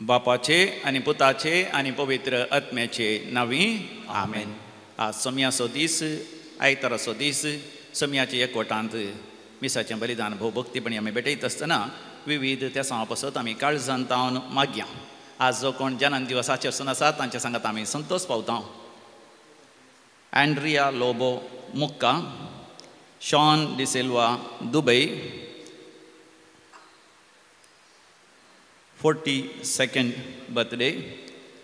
बापाचे आनी पुताचे आनी पवित्र आत्म्याचे नांवी आमेन. आज सोम्याचो दीस, आयताराचो दीस. सोम्याचे एकवटांत मिसाचें बलिदान भोव भक्तीपणी आमी भेटयत आसतना विविध तेसांव पासत आमी काळजान तावन मागया. आज जो कोण जनन दिवस आचरसून आसा तांच्या सांगात आमी संतोष पावता. Andrea Lobo Mukka, Sean D'Silva Dubai, 42nd birthday,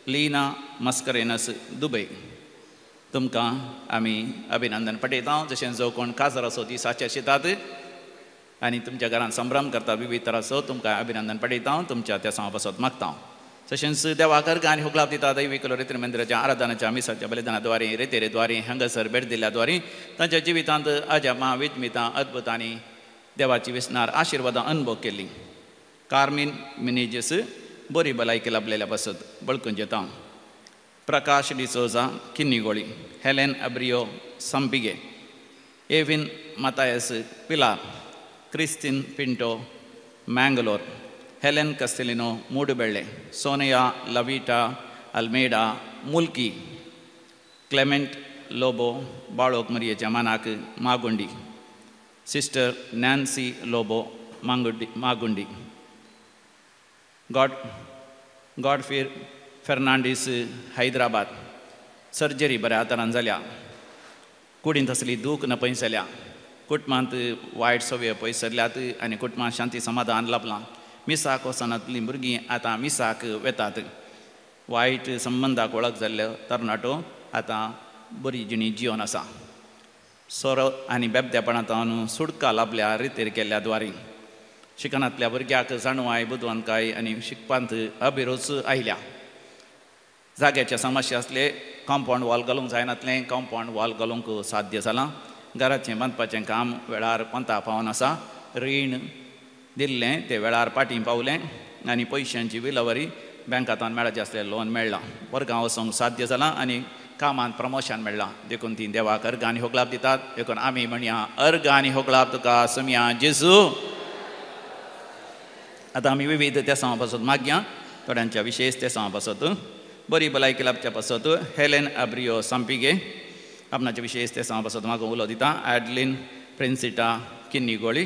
Leena Mascarenhas Dubai. तुमकां आमी अभिनंदन पठयता. जशें जो कोण काजाराचो दीस आचरतात आनी तुमच्या घरान संभ्रम करता विविध तराचो, तुमकां अभिनंदन पठयता. तुमच्या त्या सांवा पासत मागता. तशेंच देवाक अर्घ आनी हुगलाप दिता दैवीक लोरेत्री मंदिराच्या आराधनाच्या मिसाच्या बलिदाना द्वारे रेतेरे द्वारे हांगासर भेट दिल्या द्वारे तांच्या जिवितांत अजापां विजमितां अद्भुतांनी देवाची विसनार आशिर्वादां अनुभव केली. कार्मीन मिनेजीस बरी भलायकी लाभलेल्या पासत बळकून जेता. Prakash D'Souza Kinnigoli, Helen Abreu Sampige, Evin Mathias Pilar, Christine Pinto Mangalore, Helen Castelino Moodubelle, Sonia Lavita Almeida Mulki, Clement Lobo Balok मरियेच्या मानाक Magundi, sister Nancy Lobo Magundi, Godfrey Fernandes Hyderabad. Surgery बऱ्या तरान जाल्या, कुडींत असली दूख न पयस जाल्या, कुटुंबांत वायट सवय पयस सरल्यात आनी कुटुंबांत शांती समाधान लाभलां. मिसाक वचनातलीं भुरगीं आतां मिसाक वेतात. वायट संबंदाक वळख जाल्लो तरणाटो आतां बरी जिणी जिवन आसा. सोरो आनी बेबद्यापणांत सुटका लाभल्या रितीर केल्ल्या द्वारी. शिकनांतल्या भुरग्याक जाणवाय बुदवंतकाय आनी शिकपांत अभिरूच आयल्या. जाग्याचे समस्या आसले, कंपावंड वॉल घालूंक जायनातलें, कंपावंड वॉल घालूंक साध्य जालां. घराचें बांदपाचें काम वेळार पंता पावन आसा. रीण दिल्लें तें वेळार पाटीं पावलें आनी पयशांची विलवरी बँकांतल्यान मेळाचें आसलें लोन मेळ्ळां. वर्गां वचूंक साध्य जालां आनी कामांत प्रमोशन मेळ्ळां. देखून तीं देवाक अर्घ आनी होगलाप दितात. देखून आमी म्हणया अर्घ आनी होगलाप तुका समिया जेजू. आतां आमी विविध तेसांव पासत मागया. थोड्यांच्या विशेश तेसांव पासत बरी भलायकी लाभच्या पासत हेलेन आब्रियो सांपिगे आपणाचे विशेश तेसांव पासत मागूंक उलो दिता. ॲडलीन प्रिन्सिटा किन्नीगोळी,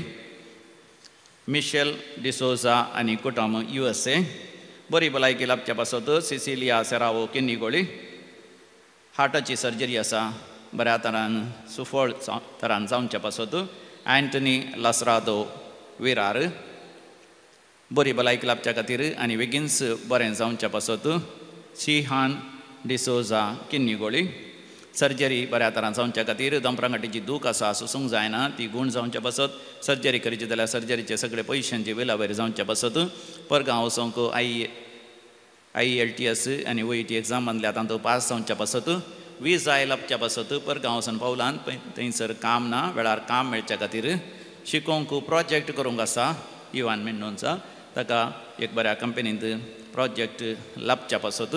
मिशेल डिसोजा आनी कुटुंब USA. बरी भलायकी लाभच्या पासत सिसिलिया सेरावो किन्नीगोळी, हार्टाची सर्जरी आसा बऱ्या तरान सुफळ तरान जावच्या पासत अँटनी लासरादो विरार. बरी भलायकी लाभच्या खातीर आनी बेगीनच बरें जावच्या पासत सिहान डिसोजा किन्नीगोळी. सर्जरी बऱ्या तरान जावच्या खातीर दोंपरांगाटीची दूख आसा सोसूंक जायना ती गूण जावच्या पासत सर्जरी करची जाल्यार सर्जरीचे सगळे पयशांचे विलावरी जावच्या पासत परगांव वचोंक IELTS आनी OET exam बांदल्या तांतूत पास जावच्या पासत विजा लाभच्या पासत परगांव वचून पावलान थंयसर काम ना वेळार काम मेळच्या खातीर शिकोवंक प्रोजेक्ट करूंक आसा इवान मेंडोन्सा ताका एक बऱ्या कंपनींत प्रोजेक्ट लाभच्या पासत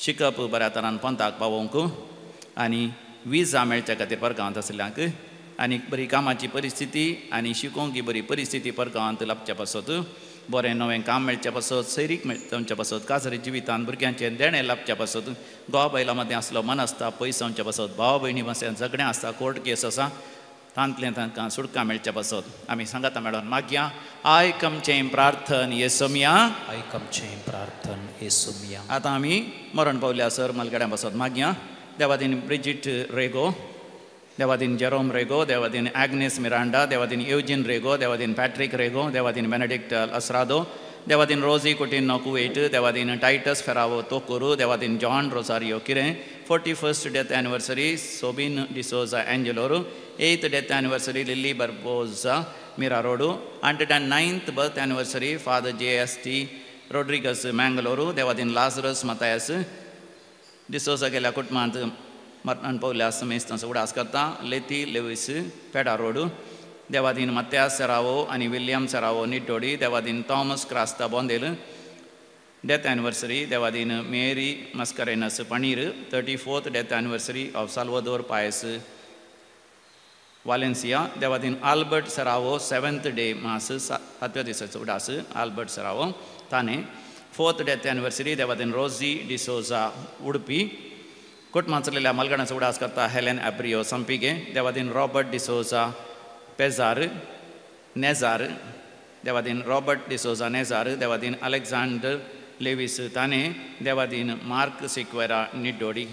शिकप बऱ्या तरान पंथाक पावोवंक आनी विजा मेळच्या खातीर परगांवांत आशिल्ल्यांक आनी बरी कामाची परिस्थिती आनी शिकोवंक ही बरी परिस्थिती परगांवांत लाभच्या पासत बरें नवें काम मेळच्या पासत सैरीक जावच्या पासत काजरी जिवितान भुरग्यांचें देणें लाभच्या पासत घोवा बायलां मदें आसलो मनस्ताप पयस जावच्या पासत भाव भयणी मदें झगडें आसता कोर्ट केस आसा तांतलें तांकां सुटका मेळच्या पासत आमी सांगाता मेळोन मागया. आयक आमचें प्रार्थन येसुमिया, आयक आमचें प्रार्थन येसुमिया. आतां आमी मरण पावल्या सर मलगड्यां पासत मागया. देवादीन ब्रिजीट रेगो, देवादीन जेरोम रेगो, देवादीन आग्नेस मिरांडा, देवादीन एवजीन रेगो, देवादीन पॅट्रीक रेगो, देवादीन बेनेडिक्ट असरादो, देवादीन रोजी कुटिनो कुवेट, देवादीन टायटस फेरावो तोकुरू, देवादीन John Rosario Kirem. 41st death anniversary Sobin D'Souza Angelore, 8th death anniversary Lily Barbosa Mira road, 109th birth anniversary father JST Rodrigues Mangalore, देवादीन लाजरस मतायस डिसोजा गेल्या कुटुंबांत मरण पावल्या समेस्तांचो उडास करता. लेती लेवीस पेडा रोड, देवादीन मत्यास सेरावो आनी विल्यम सेरावो निड्डोडी, देवादीन थॉमस क्रास्ता बोंदेल, डेथ एनिवर्सरी देवादीन Mary Mascarenhas Paneer. 34th death anniversary of Salvador Paes Valencia Devadin Albert Sarao 7th day mass सातव्या दिसाचो उडास Albert Sarao Thane. 4th death anniversary Devadin रोजी डिसोजा उडपी. कोटमांचलेल्या मलगणाचो उडास करता हेलेन एब्रियो संपिगे देवादीन रॉबर्ट डिसोजा पेजार नेजार देवादीन रॉबर्ट डिसोजा नेजार देवादीन अलेक्झांडर लेवीस ताने देवादीन मार्क सिक्वेरा निड्डोडी.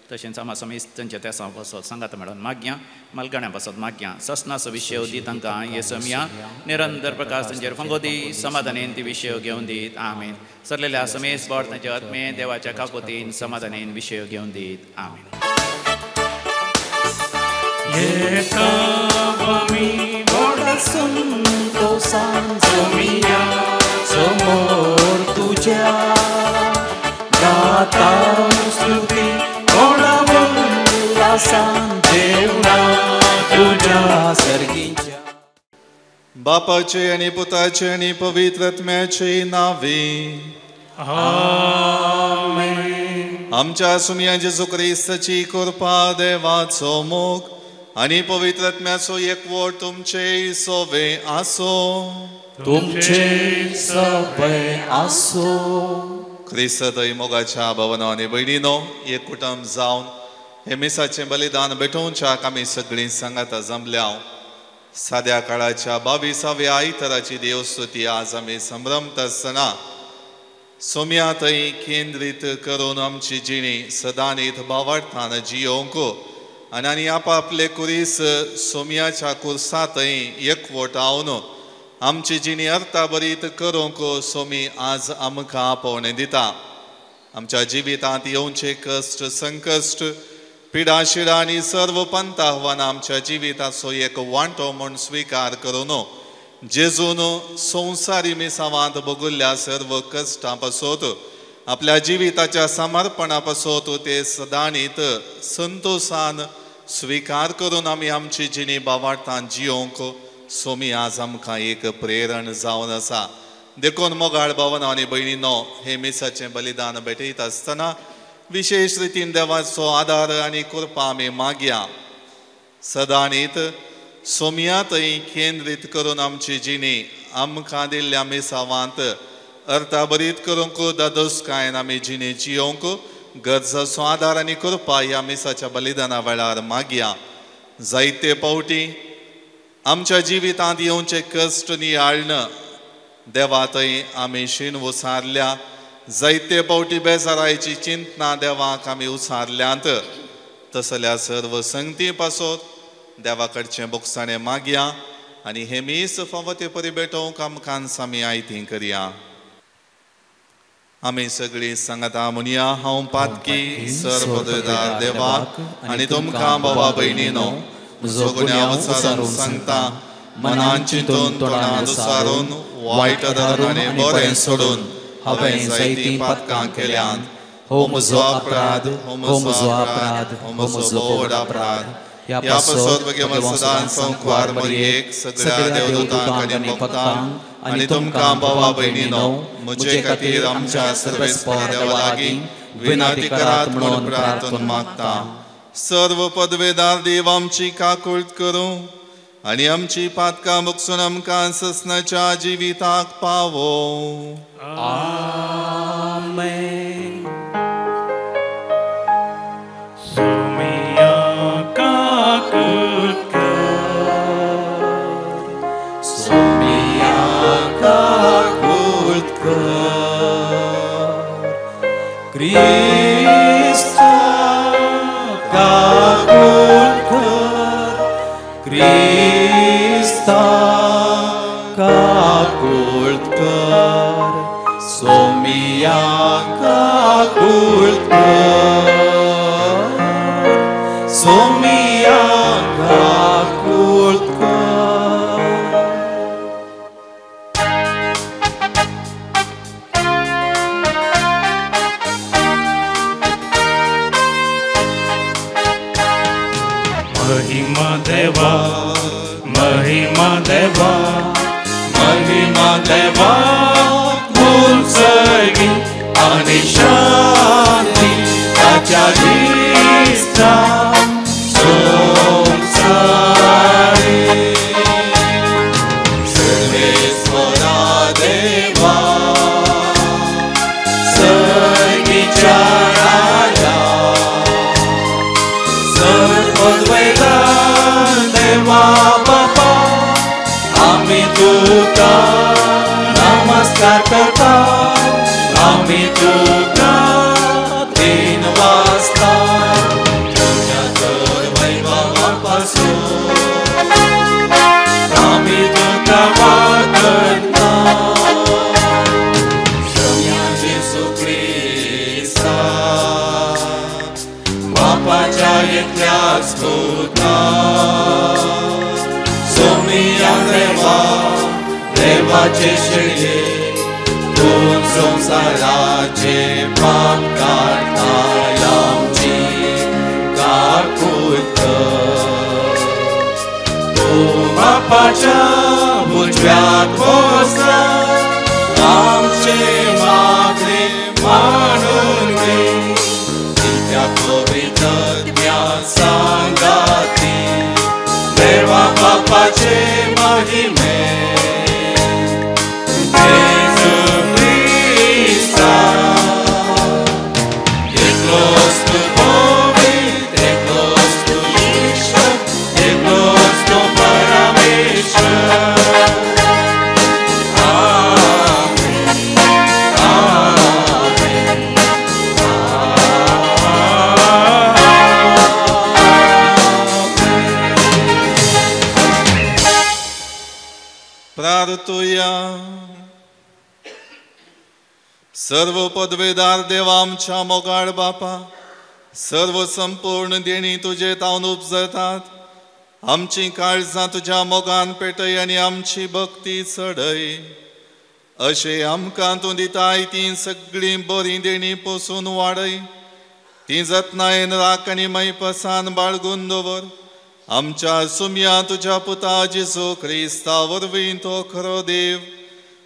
तशेंच आमा समेस्तांच्या तेसां पासत सांगात मेळोन मागया मलगण्या पासत मागया ससनाचो विशय दी तांकां येसमया निरंतर प्रकाश तांचेर फंगो दी समाधानेन ती विशय घेवन दीत आमेन. सरलेल्या समेस बोड तांच्या आत्मे देवाच्या काकोतीन समाधानेन विशय घेवन दीत आमेन. समोर तुझ्या गाता स्तुती देवना तुझ्या सर्गीच्या. बापाचे आणि पुताचे आणि पवित्र आत्म्याचे नावे आमेन. आमच्या सुमया जेजू क्रिस्ताची कृपा देवाचो मोग आणि पवित्र आत्म्याचो एकवट तुमचे सोवे आसो. तुमचे सवे आसो. क्रिस्तय मोगाच्या भावना आनी भयणीनो एक कुटुंब जावन हे मिसाचें बलिदान भेटोवच्याक आमी सगळीं सांगाता जमल्या. साद्या काळाच्या 22व्या आयताराची देवस्तुती आज आमी संभ्रमता आसतना सोम्या थंय केंद्रीत करून आमची जिणी सदांनीत भावार्थान जियोवंक आनी आनी आपापले कुरीस सोम्याच्या कुर्सा थंय एकवट आवन आमची जिणी अर्थाभरीत करूंक सोमी आज आमकां आपोवणें दिता. आमच्या जिवितांत येवचे कश्ट संकश्ट पिडाशिडा आनी सर्व पंताहवान आमच्या जिविताचो एक वांटो म्हूण स्विकार करून जेजून संवसारी मिसावांत भोगुल्ल्या सर्व कश्टां पासत आपल्या जिविताच्या समर्पणा पासत ते सदांनीत संतोशान स्विकार करून आमी आमची जिणी भावार्थान जियोवंक सोमी आज आमकां एक प्रेरण जावन आसा. देखून मोगाळ भावना आनी भयणीनो हे मिसाचें बलिदान भेटयत आसतना विशेष रितीन देवाचो आदार आनी कृपा आमी मागया. सदांनीत सोम्या थंय केंद्रीत करून आमची जिणी आमकां दिल्ल्या मिसावांत अर्थाभरीत करूंक दादोसकायेन आमी जिणी जियोवंक गरजाचो आदार आनी कृपा ह्या मिसाच्या बलिदाना वेळार मागया. जायते फावटी आमच्या जिवितांत येवचे कश्ट नियाळ्ण देवा थंय आमी शीण उसारल्या. जायते फावटी बेजारायची चिंतना देवाक आमी उसारल्यांत. तसल्या सर्व संगती पासत देवा कडचें बोगसाणें मागया आनी हे मीस फावो ते परी भेटोवंक आमकां आमी आयती करया. आमी सगळीं सांगाता म्हणया, हांव पातकी सर्वदार देवाक आनी तुमकां भावा भयणीनो म्हजो गुन्यांव उसारून सांगता. मनान चिंतून तोंडान उसारून वायट धरून आनी बरें सोडून हांवें जायतीं पातकां केल्यांत. हो म्हजो अपराध, हो म्हजो अपराध, हो म्हजो व्हड अपराध. ह्या पासत भगवान सदां संकवार मरयेक सगळ्या देवदूतांक आनी भक्तांक आनी तुमकां भावा भयणीनो म्हजे खातीर आमच्या सर्वेस्पर देवा लागीं विनंती करात म्हणून प्रार्थना मागता. सर्व पदवेदार देव आमची काकूळट करूं आनी आमची पातकां मुकसून आमकां ससनाच्या जिविताक पावो. आमेन. सोमिया काकूट कर, सोमिया काकूट कर, क्रिस्ता काकूट कर, क्रिस्ता काकूट कर, सोमिया काकूट कर, सोमिया काकूट कर. महिमा देवा, महिमा देवा, महिमा देवा, मूल सगी आनी शांती ताच्या दिसता संवसारी. सर्वेस्परा देवा सर्गीच्या राजा सर्वद्वैता देवा बापा आमी तुका नमस्कार करता, आमी तुका तीन वाजता तुझ्या तर वैभवा पासून आमी तुका वागता. सोम्या जेजू क्रिस्ता बापाच्या एकल्याच पुता, सोम्या देवा देवाचे शेळये तूं संवसाराचे पाप काडटाय आमची काकूत कर. तूं बापाच्या उजव्याक बसला आमचे मागणे मानून घे, तिच्या पवित्रत्म्या सांगाती देवा बापाचे महिमे. जेजू क्रिस्ता एकलोच तूं पवित्र, एकलोच तूं ईश्वर, एकलोच तूं परमेश्वर. आमेन, आमेन, प्रार्थुया. सर्व पदवेदार देवा आमच्या मोगाळ बापा, सर्व संपूर्ण देणी तुजे तावन उपजतात. आमची काळजां तुज्या मोगान पेटय आनी आमची भक्ती चडय. अशें आमकां तूं दिताय तीं सगळीं बरीं देणी पोसून वाडय. तीं जतनायेन राख आनी मैपसान बाळगून दवर. आमच्या सुम्या तुज्या पुता जेजू क्रिस्ता वरवीं तो खरो देव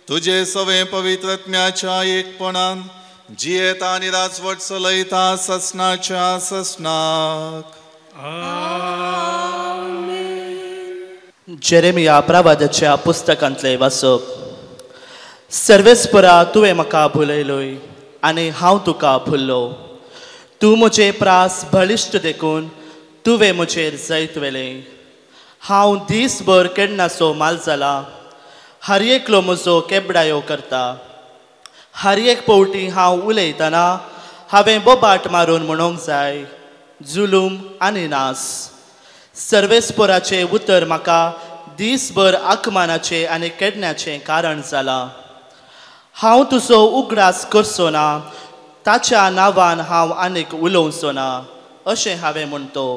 तुजे सवे पवित्रत्म्याच्या एकपणान जियेता आनी राजवट चलयता ससनाच्या ससनाक. जेरेमिया प्रवादाच्या पुस्तकांतले वाचप. सर्वेस्परा तुवें म्हाका भुलयलोय आनी हांव तुका भुल्लो. तूं म्हजे प्रास बळिश्ट देखून तुवें म्हजेर जैत व्हेलें. हांव दीसभर केन्नासो माल जाला, हर एकलो म्हजो केबडायो करता. हर एक पवटी हांव उलयतना हांवें बोबाट मारून म्हणूंक जाय, जुलूम आनी नास. सर्वेस्पराचें उतर म्हाका दीसभर आकमानाचें आनी केडण्याचें कारण जालां. हांव तुजो उगडास करचो ना, ताच्या नांवान हांव आनीक उलोवचो ना अशें हांवें म्हणतो.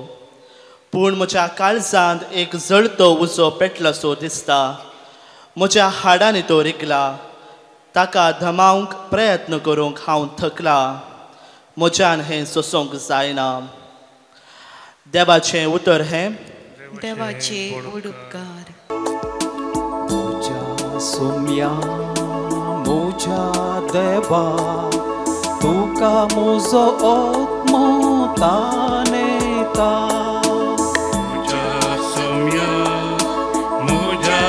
पूण म्हज्या काळजांत एक जळतो उजो पेटलोसो दिसता. म्हज्या हाडांनी तो रिगला, ताका धमावंक प्रयत्न करूंक हांव थकला. म्हज्यान हें सोसूंक जायना. देवाचें उतर हें देवाचे उपकार. म्हज्या सोम्या म्हज्या देवा तुका म्हजो आत्मो तानेता. म्हज्या सोम्या म्हज्या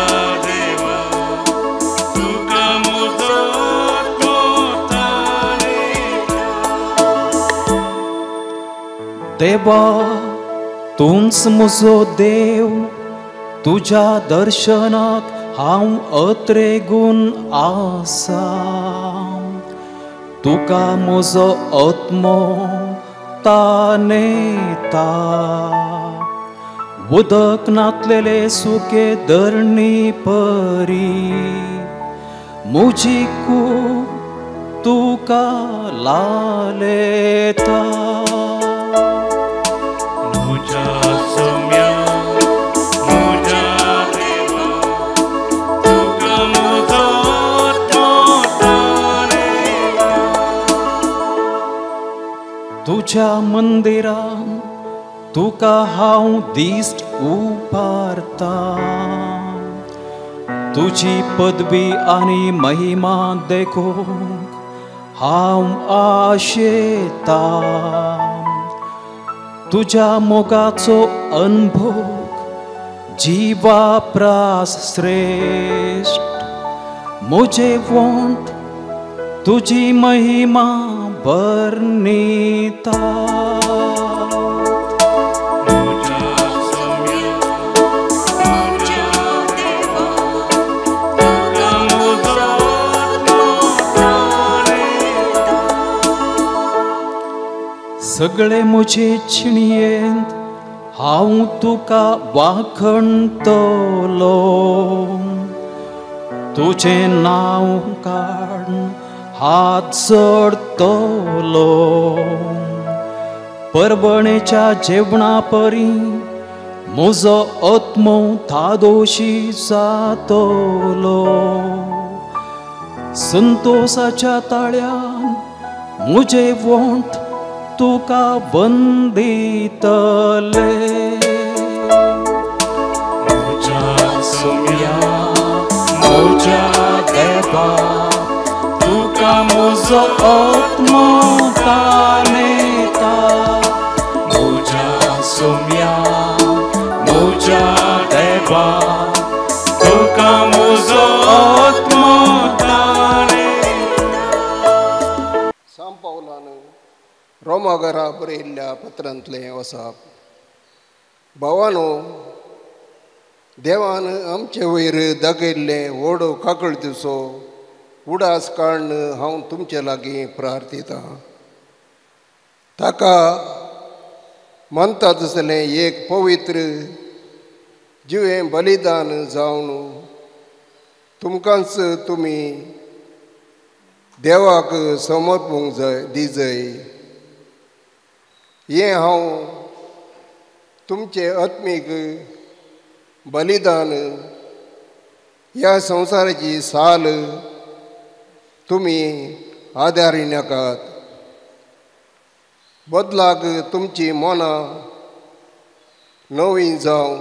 देवा तुका म्हजो आत्मो तानेता. देवा तूंच म्हजो देव, तुज्या दर्शनाक हांव अत्रेगून आसा. तुका म्हजो आत्मो तानेता. उदक नातलेले सुके धरणी परी म्हजी कूड तुका लालेता. म्हज्या सोम्या म्हज्या देवा तुका म्हजो आत्मो तानेता. तुज्या मंदिरान तुका हांव दिश्ट उबारता. तुजी पदवी आनी महिमा देखूंक हांव आशेता। तुज्या मोगाचो अनभोग जिवा प्रास श्रेश्ठ, म्हजे वोंठ तुजी महिमा वर्णिता। सगळे म्हजे चिणयेंत हांव तुका वाखणटलो, तुजें नांव काड हात जोडटलो। परबणेच्या जेवणा परी म्हजो आत्मो धादोशी जातलो, संतोसाच्या ताळ्यान म्हजे वोंठ तुका वंदितले। म्हज्या सोम्या म्हज्या देवा, तुका म्हजो आत्मो तानेता। म्हज्या सोम्या म्हज्या देवा, तुका म्हजो आत्मो तानेता। सांव पावलान रोमाघरा बरयल्ल्या पत्रांतलें वसाप। भावानो, देवान आमचे वयर दाखयल्लें व्हड काकळतीचो उडास काडून हांव तुमचे लागीं प्रार्थितां। ताका मानता तसलें एक पवित्र जिवें बलिदान जावन तुमकांच तुमी देवाक समर्पूंक जाय दिजय। हें हांव तुमचें आत्मीक बलिदान ह्या संवसाराची साल तुमी आदारी नाकात, बदलाक तुमची मनां नवीं जावं,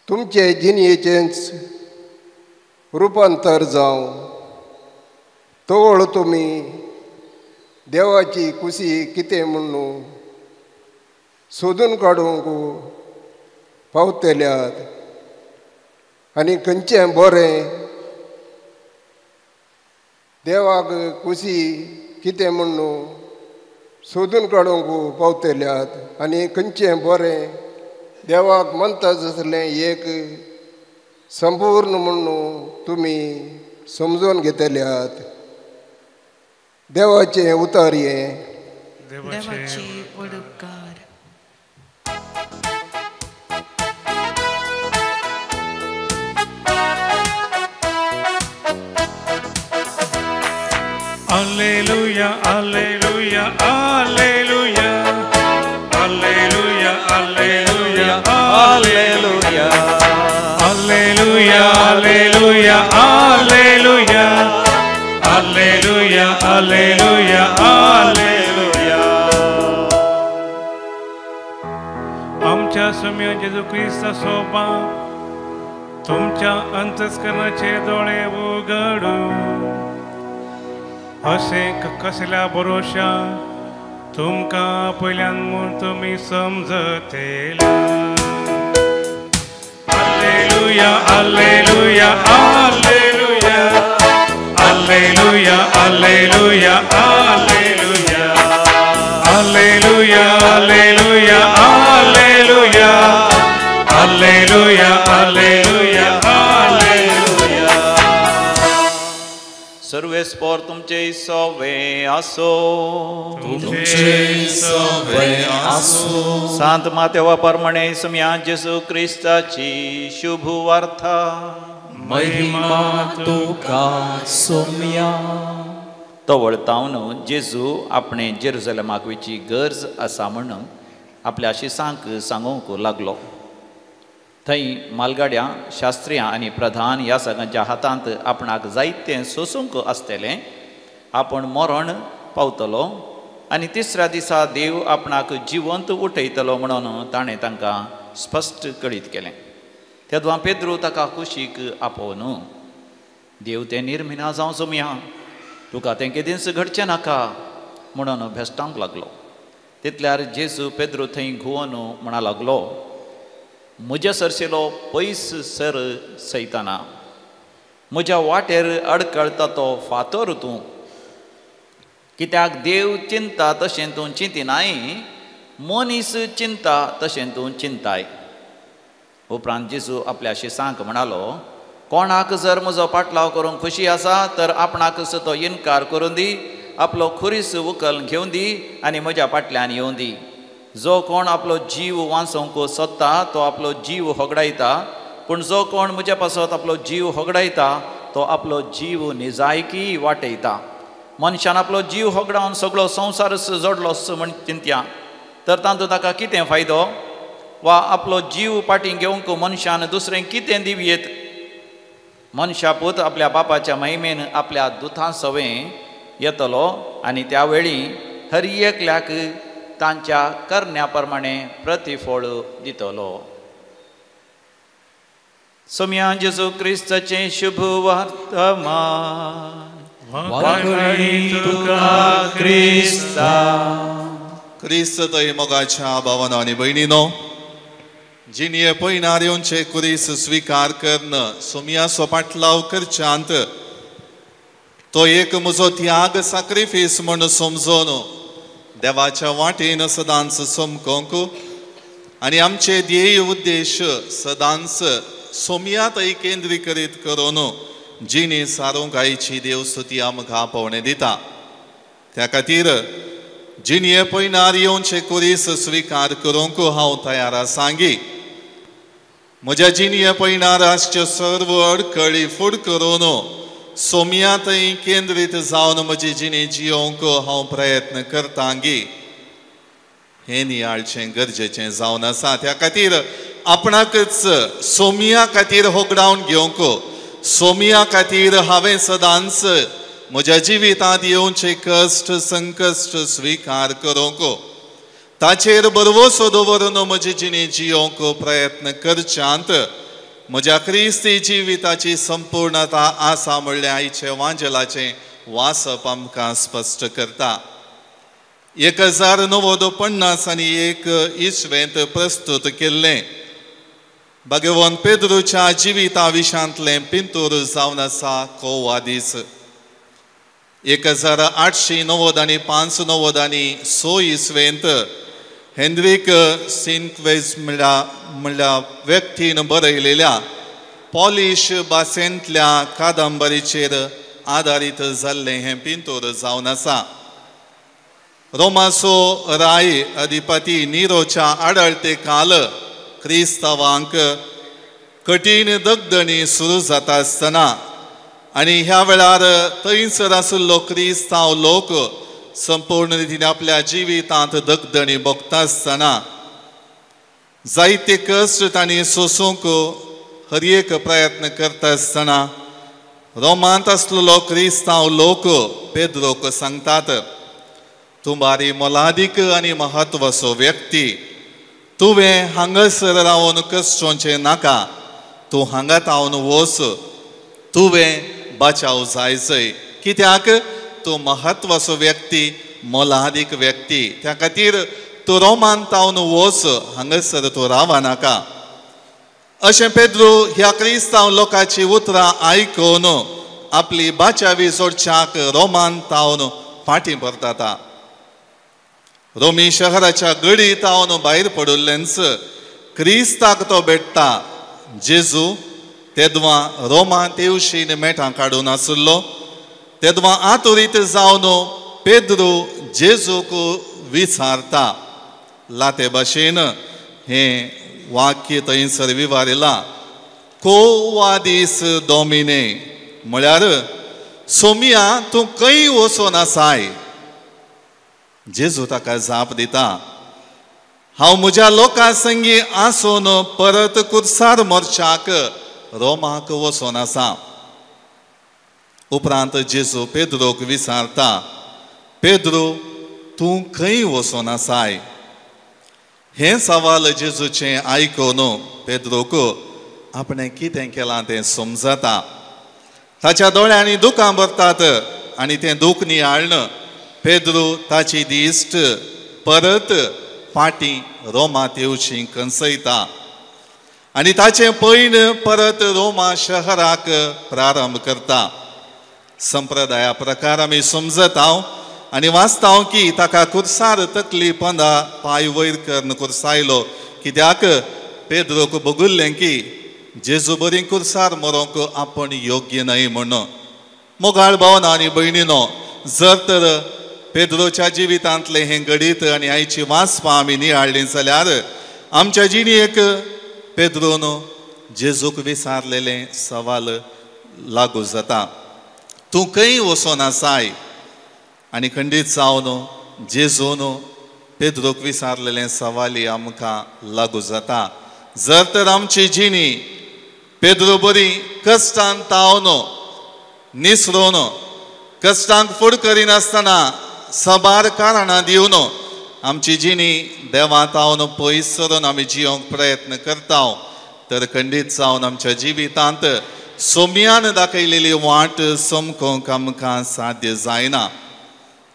तुमचे जिणयेचेंच रुपांतर जावं। तवळ तुमी देवाची कुशी कितें म्हणून सोदून काडूंक पावतल्यात आनी खंयचें बरें देवाक कुशी कितें म्हणून सोदून काडूंक पावतल्यात आनी खंयचें बरें देवाक मानता आसलें एक संपूर्ण म्हणून तुमी समजून घेतल्यात। देवाचें उतर हें। देवाचे उपकार। Alleluia, alleluia, alleluia, alleluia, alleluia, alleluia, alleluia, alleluia, alleluia, alleluia, alleluia, alleluia. आमच्या स्वामी जेजू क्रिस्ताचो बाप तुमच्या अंतस्करणाचे दोळे उगडू, अशें कसल्या भरोशा तुमकां पयल्यान म्हूण तुमी समजतले। Alleluia, alleluia, alleluia, alleluia, alleluia, alleluia, alleluia, alleluia, alleluia, alleluia, alleluia, alleluia. सर्वेस्पोर तुमचे सवे आसो, तुमचे सवे आसो। सांत मातेवा परमणे सुम्या जेजू क्रिस्ताची शुभ वार्ता। महिमा तुका सोम्या। तवळ तावन जेजू आपणे जेरुजलेमाक वचची गरज आसा म्हणून आपल्या शिसांक सांगूंक लागलो। थंय मालगाड्यां शास्त्रियां आनी प्रधान ह्या सगळ्यांच्या हातांत आपणाक जायतें सोसूंक आसतलें, आपूण मरण पावतलो आनी तिसऱ्या दिसा देव आपणाक जिवंत उठयतलो म्हणून ताणें तांकां स्पश्ट कळीत केलें। तेदवा पेद्रू ताका कुशीक आपोवन, देव तें निर्मिना जावं सोमया, तुका तें केदींच घडचें नाका म्हणून भेश्टावंक लागलो. तितल्यार जेजू पेद्रू थंय घुंवन म्हणा लागलो, म्हज्या सरशिलो पयस सर सैताना, म्हज्या वाटेर अडकळता तो फातर तूं. कित्याक देव चिंता तशें तूं चिंतिनाय, मनीस चिंता तशें तूं चिंताय. उपरांत जेजू आपल्या शिसांक म्हणालो, कोणाक जर म्हजो पाटलाव करूंक खुशी आसा तर आपणाकच तो इनकार करून दी, आपलो खुरीस उखल घेवन दी आनी म्हज्या फाटल्यान येवन दी. जो कोण आपलो जीव वांचोवंक सोदता तो आपलो जीव होगडायता, पूण जो कोण म्हज्या पासत आपलो जीव होगडायता तो आपलो जीव निजायकी वाटयता. मनशान आपलो जीव होगडावन सगळो संवसारच जोडलोस म्हण चिंतया तर तातूंत ताका कितें फायदो? वा आपलो जीव फाटीं घेवंक मनशान दुसरें कितें दिवयेत? मनशा पूत आपल्या बापाच्या महिमेन आपल्या दुतां सवें येतलो आनी त्या वेळी हर एकल्याक तांच्या करण्या प्रमाणे प्रतिफळ दितलो. सोम्या जेजू क्रिस्ताचें शुभ वर्तमान. तुका क्रिस्ता. क्रिस्त थंय मोगाच्या भावानो आनी भयणीनो, जिणये पयणार येवचे कुरीस स्विकार करन सोमियाचो पाटलाव करच्यांत तो एक म्हजो त्याग साक्रिफीस म्हण समजून देवाच्या वाटेन सदांच समकोंक आनी आमचे ध्येय उद्देश सदांच सोमिया थंय केंद्रीकरीत करून जिणी सारूंक आयची देवस्तुती आमकां पावणे दिता. त्या खातीर जिणये पयणार येवचे कुरीस स्विकार करूंक हांव तयार आसांगी. म्हज्या जिणये पयणार आसच्यो सर्व अडकळी फूड करून सोमिया थंय केंद्रीत जावन म्हजी जिणी जियोवंक हांव प्रयत्न करतांगी. हें नियाळचें गरजेचें जावन आसा. त्या खातीर आपणाकच सोमिया खातीर होगडावन घेवंक, सोमिया खातीर हांवें सदांच म्हज्या जिवितांत येवचे कश्ट संकश्ट स्विकार करूंक, ताचेर भरवसो दवरून म्हजी जिणी जियोवंक प्रयत्न करच्यांत म्हज्या क्रिस्ती जिविताची संपूर्णता आसा म्हणल्यार आयचें वांजेलाचें वाचप आमकां स्पश्ट करता. 1951 इसवेंत प्रस्तुत केल्लें भगवान पेद्रूच्या जिविता विशांतलें पिंतूर जावन आसा कोवादीस. 1895 96 इसवेंत हेन्रीक सिन्क्वेज म्हणल्या व्यक्तीन बरयलेल्या पॉलिश भाशेंतल्या कादंबरीचेर आदारीत जाल्लें हें पिंतूर जावन आसा. रोमाचो राय अधिपती निरोच्या आडळते काल क्रिस्तांवांक कठीण दगदणी सुरू जाता आसतना आनी ह्या वेळार थंयसर आशिल्लो क्रिस्तांव लोक संपूर्ण रितीन आपल्या जिवितांत दगदणी भोगता आसतना जायते कश्ट तांणी सोसूंक हर एक प्रयत्न करता आसतना रोमांत आसलेलो क्रिस्तांव लोक पेद्रोक सांगतात, तूं बारी मोलादीक आनी म्हत्वाचो व्यक्ती, तुवें हांगासर रावन कश्टोवचें नाका, तूं हांगा तावन वच, तुवें बचाव जायचय, कित्याक तूं म्हत्वाचो व्यक्ती, मोलादीक व्यक्ती, त्या खातीर तूं रोमान तावन वच, हांगासर तूं रावा नाका. अशें पेद्रू ह्या क्रिस्तांव लोकांची उतरां आयकून आपली बाचावी जोडच्याक रोमान तावन फाटीं परतता. रोमी शहराच्या गडी तावन भायर पडिल्लेंच क्रिस्ताक तो भेट्टा. जेजू तेदवां रोमा तेवशीन मेटां काडून आशिल्लो. तेदवां आतुरीत जावन पेद्रू जेजूक विचारता. लाते भाशेन हें वाक्य थंयसर विवारिलां, को वादीस डोमिने, म्हळ्यार सोमिया तूं खंय वचोन आसाय. जेजू ताका जाप दिता, हांव म्हज्या लोकां संगी आसून परत कुर्सार मोर्चाक रोमाक वचोन आसा. उपरांत जेजू पेद्रोक विचारता, पेद्रो तूं खंय वचोन आसाय. हें सवाल जेजूचें आयकून पेद्रोक आपणें कितें केलां तें समजता. ताच्या दोळ्यांनी दुकां भरतात आनी तें दूख नियाळ्ळें पेद्रू ताची दिश्ट परत फाटीं रोमांत येवची कंसयता आनी ताचें पयण परत रोमा शहराक प्रारंभ करता. संप्रदाया प्रकार आमी समजत हांव आनी वाचता हांव की ताका कुर्सार तकली पंदा पांय वयर करून कुर्सायलो, कित्याक पेद्रोक बगुल्लें की जेजू बरी कुर्सार मरोंक आपण योग्य न्हय म्हूण. मोगाळ भावना आनी भयणीनो, जर तर पेद्रोच्या जिवितांतलें हें घडीत आनी आयची वाचपां आमी नियाळ्ळीं जाल्यार आमच्या जिणेक पेद्रोन जेजूक विचारलेलें सवाल लागू जाता, तूं खंय वचोन आसाय? आनी खंडीत जावन जेजून पेद्रोक विचारलेलें सवाली आमकां लागू जाता. जर तर आमची जिणी पेद्रो बरी कश्टान तावन निसरोन कश्टांक फुड करिनासतना सबार कारणां दिवन आमची जिणी देवा तावन पयस सरून आमी जियोंक प्रयत्न करता तर खंडीत जावन आमच्या जिवितांत सोम्यान दाखयलेली वाट समकोंक आमकां साध्य जायना.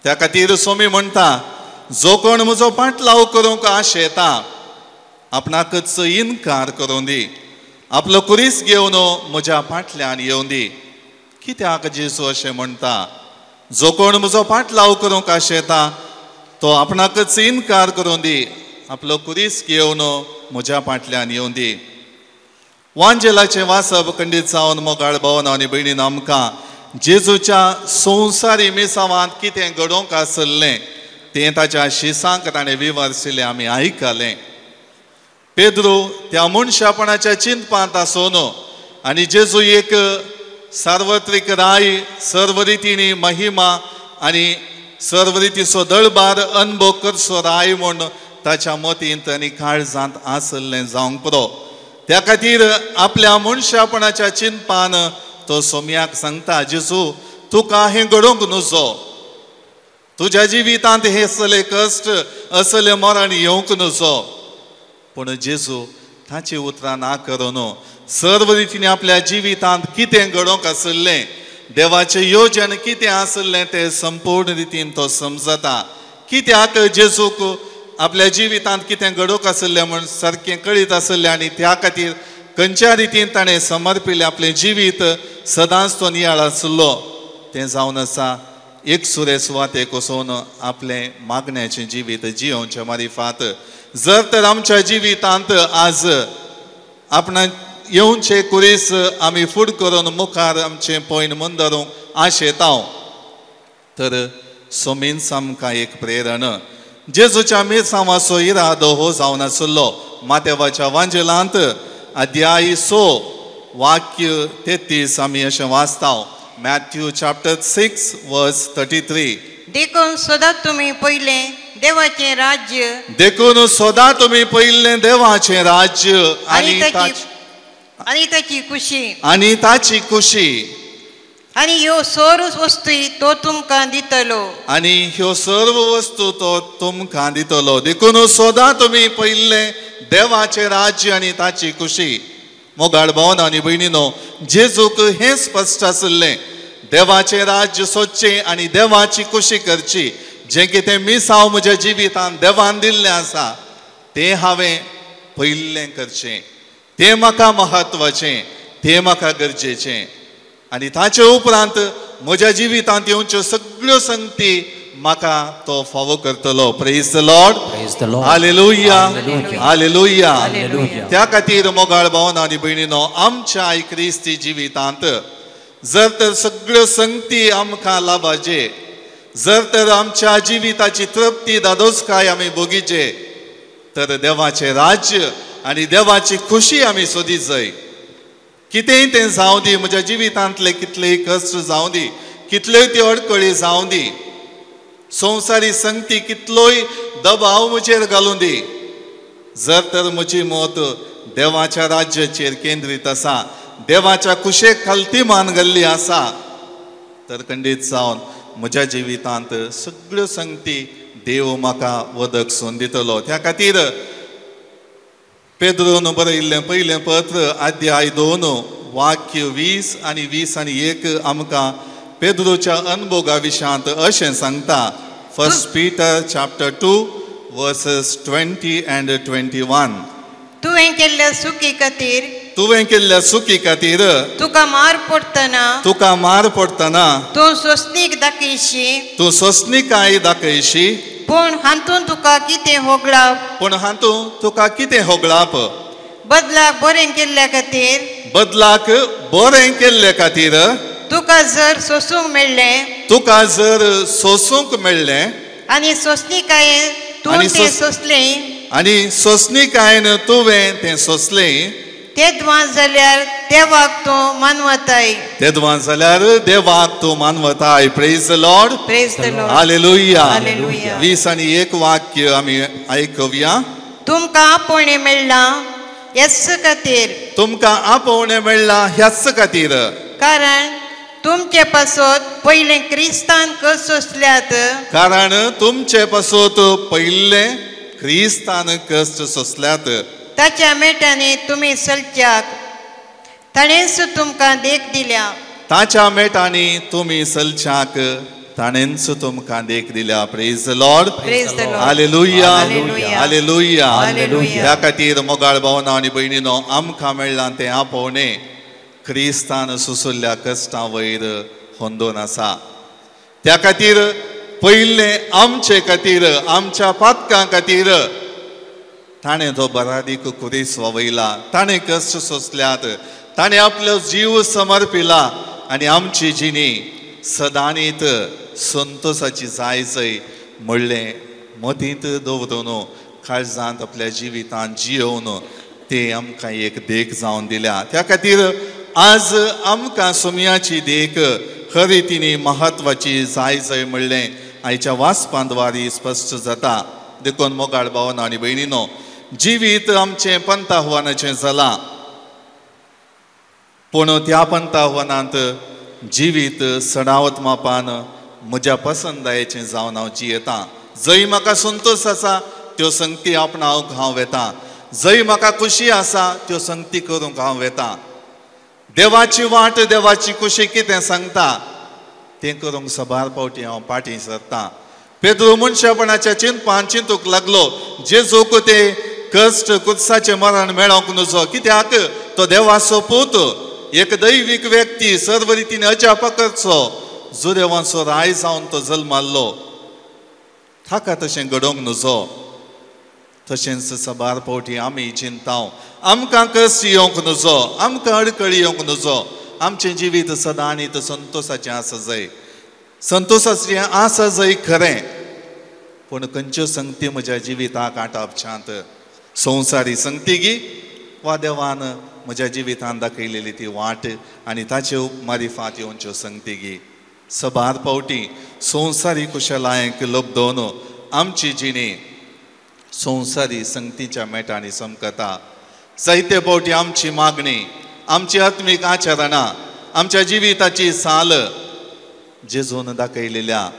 त्या खातीर सोमी म्हणटा, जो कोण म्हजो पाटलाव करूंक आशेता आपणाकच इनकार करूं दी, आपलो कुरीस घेवन म्हज्या फाटल्यान येवं दी. कित्याक जेजू अशें म्हणटा? जो कोण म्हजो पाटलाव करूंक आशेता तो आपणाकच इनकार करूं दी, आपलो कुरीस घेवन म्हज्या फाटल्यान येवं दी. वांजेलाचें वाचप खंडीत जावन मोगाळ भावन आनी भयणीन आमकां जेजूच्या संवसारी मिसावांत कितें घडोवंक आसलें तें ताच्या शिसांक ताणें विवर्सिलें आमी आयकलें. पेद्रो त्या मनशापणाच्या चिंतपांत आसून आनी जेजू एक सार्वत्रीक राय सर्व रितीनी महिमा आनी सर्व रितीचो दळबार अनुभव करचो राय म्हूण ताच्या मतींत आनी काळजांत आसलें जावंक पुरो. त्या खातीर आपल्या मनशापणाच्या चिंतपान तो सोम्याक सांगता, जेजू तुका हें घडोवंक नुजो, तुज्या जिवितांत हे असले कश्ट असले मरण येवंक नुजो. पूण जेजू ताची उतरां ना करून सर्व रितीन आपल्या जिवितांत कितें घडोवंक आसलें, देवाचें योजन कितें आसलें तें संपूर्ण रितीन तो समजता. कित्याक जेजूक आपल्या जिवितांत कितें घडोवंक आसलें म्हूण सारकें कळीत आसलें आनी त्या खातीर खंयच्या रितीन ताणें समर्पिल्लें आपलें जिवीत सदांच तो नियाळ आसलो. तें जावन आसा एक सुरे सुवातेक वचून आपलें मागण्याचें जिवीत जियोवचें मारिफात. जर तर आमच्या जिवितांत आज आपणा येवचे कुरीस आमी फूड करून मुखार आमचें पयण मंदरूंक आशेता तर सोमीन आमकां एक प्रेरण. जेजूच्या मिरसांवाचो इरादो हो जावन आसलो. मातेवाच्या वांजेलांत अध्याय 6 वाक्य 33 आमी अशें वाचता, मॅथ्यू चॅप्टर 6 वर्स 33. देखून सदां तुमी पयलें देवाचें राज्य, देखून सदां तुमी पयलें देवाचें राज्य आनी ताची खुशी, आनी ताची खुशी, आनी ह्यो सर्व वस्तू तो तुमकां दितलो, आनी ह्यो सर्व वस्तू तो तुमकां दितलो. देखून सदां तुमी पयलें देवाचें राज्य आनी ताची खुशी. मोगाळ भावन आनी भयणीनो, जेजूक हें स्पश्ट आसलें, देवाचें राज्य सोदचें आनी देवाची खुशी करची. जें कितें मिसांव म्हज्या जिवितांत देवान दिल्लें आसा तें हांवें पयलें करचें, तें म्हाका म्हत्वाचें, तें म्हाका गरजेचें. आनी ताचे उपरांत म्हज्या जिवितांत येवच्यो सगळ्यो संगती म्हाका तो फावो करतलो. Praise the Lord, hallelujah, hallelujah. त्या खातीर मोगाळ भावन आनी भयणीनो, आमच्या क्रिस्ती जिवितांत जर तर सगळ्यो संगती आमकां लाभाचे, जर तर आमच्या जिविताची तृप्ती दादोसकाय आमी भोगीचे तर देवाचें राज्य आनी देवाची खुशी आमी सोदीत जाय. कितेंय तें जावं दी, म्हज्या जिवितांतले कितलेय कश्ट जावं दी, कितल्योय त्यो अडकळी जावं दी, संवसारी संगती कितलोय दबाव म्हजेर घालूं दी, जर तर म्हजी मत देवाच्या राज्याचेर केंद्रीत आसा, देवाच्या कुशेक खालती मान घाल्ली आसा तर खंडीत जावन म्हज्या जिवितांत सगळ्यो संगती देव म्हाका वदक सोन दितलो. त्या खातीर पेद्रोन बरयिल्लें पयलें पत्र अध्याय 2 वाक्य 20 आनी 20 आनी 1 आमकां पेद्रूच्या अनभोगा विशयांत अशें सांगता. 1 Peter chapter 2 verses 20 and 21. तुवें केल्ल्या सुखी खातीर, तुवें केल्ल्या सुखी खातीर तुका मार पडटना, तुका मार पडटना तूं सोंसणीक दाखयशी, तूं सोंसणीकाय दाखयशी. पूण हातूंत तुका कितें होगळाप, पूण हातूंत तुका कितें होगळाप? बदलाक बरें केल्ल्या खातीर, बदलाक बरें केल्ले खातीर तुका जर सोसूंक मेळ्ळें, तुका जर सोसूंक मेळ्ळें आनी सोंसणीकायेन तूं तें सोंसलें, आनी सोंसणीकायेन तुवें तें सोंसलें, तेदवां जाल्यार देवाक तूं मानवताय, तेदवां जाल्यार देवाक तूं मानवताय. Praise the Lord, praise the Lord, hallelujah. Hallelujah. 20 आनी 1 वाक्य आमी आयकुया. तुमकां आपोवणें मेळ्ळां ह्याच खातीर, तुमकां आपोवणें मेळ्ळां ह्याच खातीर, कारण तुमचे पासत पयलें क्रिस्तान कश्ट सोंसल्यात, कारण तुमचे पासत पयलें क्रिस्तान कश्ट सोंसल्यात, ताच्या मेटांनी तुमी चलच्याक ताणेंच तुमकां देख दिल्या, ताच्या मेटांनी तुमी चलच्याक ताणेंच तुमकां देख दिल्या. Praise the Lord, praise the Lord, hallelujah, hallelujah. Hallelujah. ह्या खातीर मोगाळ भावना आनी भयणीनो, आमकां मेळ्ळां तें आपोवणें क्रिस्तान सोंशिल्ल्या कश्टां वयर होंदोन आसा. त्या खातीर पयलें आमचे खातीर, आमच्या पातकां खातीर ताणें तो बरादीक कुरीस वावयला, ताणें कश्ट सोंसल्यात, ताणें आपलो जीव समर्पिला आनी आमची जिणी सदांनीत संतोसाची जाय जय म्हणलें मतींत दवरून काळजांत आपल्या जिवितांत जियोवन ते आमकां एक देख जावन दिल्या. त्या खातीर आज आमकां सोम्याची देख खरी तिणी म्हत्वाची जाय जय म्हणलें आयच्या वाचपांद्वारी स्पश्ट जाता. देखून मोगाळ भावना आनी भयणीनो, जिवीत आमचें पंताह्वानाचें जालां, पूण त्या पंताह्वानांत जिवीत सडावत मापान म्हज्या पसंदायेचें जावन हांव जियेतां. जंय म्हाका संतोश आसा त्यो संगती आपणावंक हांव वेतां, जंय म्हाका खुशी आसा त्यो संगती करूंक हांव वेतां. देवाची वाट, देवाची खुशी कितें सांगता तें करूंक सबार फावटी हांव फाटीं सरतां. पेद्रू मनशापणाच्या चिंतपान चिंतूंक लागलो, जेजूक ते कश्ट कुत्साचें मरण मेळोंक नजो, कित्याक तो देवाचो पूत, एक दैवीक व्यक्ती, सर्व रितीन अजाप करचो, जुदेवांचो राय जावन तो जल्माल्लो, ताका तशें घडोवंक नजो. तशेंच सबार फावटी आमी चिंताव, आमकां कश्ट येवंक नजो, आमकां अडकळी येवंक नजो, आमचें जिवीत सदां आनी संतोसाचें आसा जाय, संतोसाचें आसा जाय खरें, पूण खंयच्यो संगती म्हज्या जिविताक आटापच्यांत, संवसारी संगती गी वा देवान म्हज्या जिवितान दाखयलेली ती वाट आनी ताचे मारिफात येवच्यो संगती गी. सबार फावटी संवसारी कुशलायेक लब्दोवन आमची जिणी संवसारी संगतीच्या मेटांनी चमकता. जायते फावटी आमची मागणी, आमची आत्मीक आचरणां, आमच्या जिविताची साल जेजून दाखयलेल्या,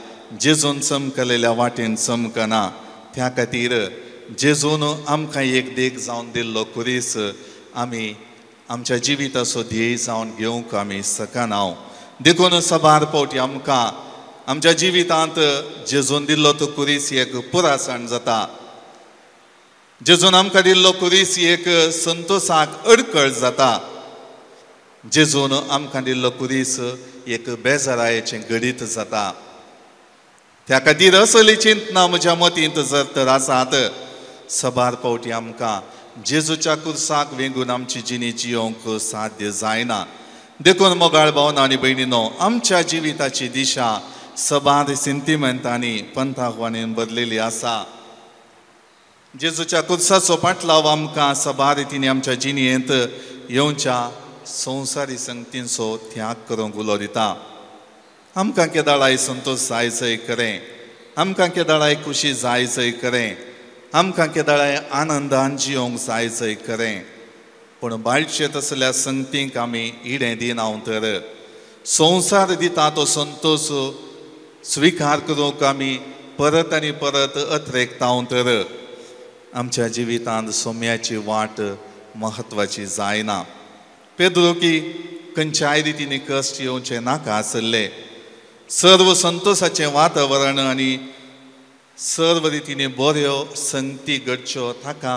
जेजून चमकलेल्या वाटेन चमकना. त्या खातीर जेजून आमकां एक देख जावन दिल्लो कुरीस आमी आमच्या जिविताचो ध्येय जावन घेवंक आमी शकना. देखून सबार फावटी आमकां आमच्या जिवितांत जेजून दिल्लो तो कुरीस एक पुरासण जाता, जेजून आमकां दिल्लो कुरीस एक संतोसाक अडकळ जाता, जेजून आमकां दिल्लो कुरीस एक बेजारायेचें घडीत जाता. त्या खातीर असली चिंतना म्हज्या मतींत जर तर आसात, सबार फावटी आमकां जेजूच्या कुर्साक वेंगून आमची जिणी जियोवंक साध्य जायना. देखून मोगाळ भावना आनी भयणीनो, आमच्या जिविताची दिशा सबार सिंतिमेंतांनी पंथावांनी बदलेली आसा. जेजूच्या कुर्साचो पाटलाव आमकां सबार रितींनी आमच्या जिणेंत येवच्या संवसारी संगतींचो त्याग करूंक उलो दिता. आमकां केदाळाय संतोश जाय जय खरें, आमकां केदाळाय खुशी जाय जय खरें, आमकां केदाळाय आनंदान जियोवंक जाय जय खरें, पूण बाळशे तसल्या संगतींक आमी इडें दिना तर संवसार दिता तो संतोश स्विकार करूंक आमी परत आनी परत अत्रेकता तर आमच्या जिवितांत सोम्याची वाट म्हत्वाची जायना. पेद्रो की खंयच्याय रितीन कश्ट येवचे नाका आसले, सर्व संतोषाचें वातावरण आनी सर्व रितीने बऱ्यो संगती घडच्यो ताका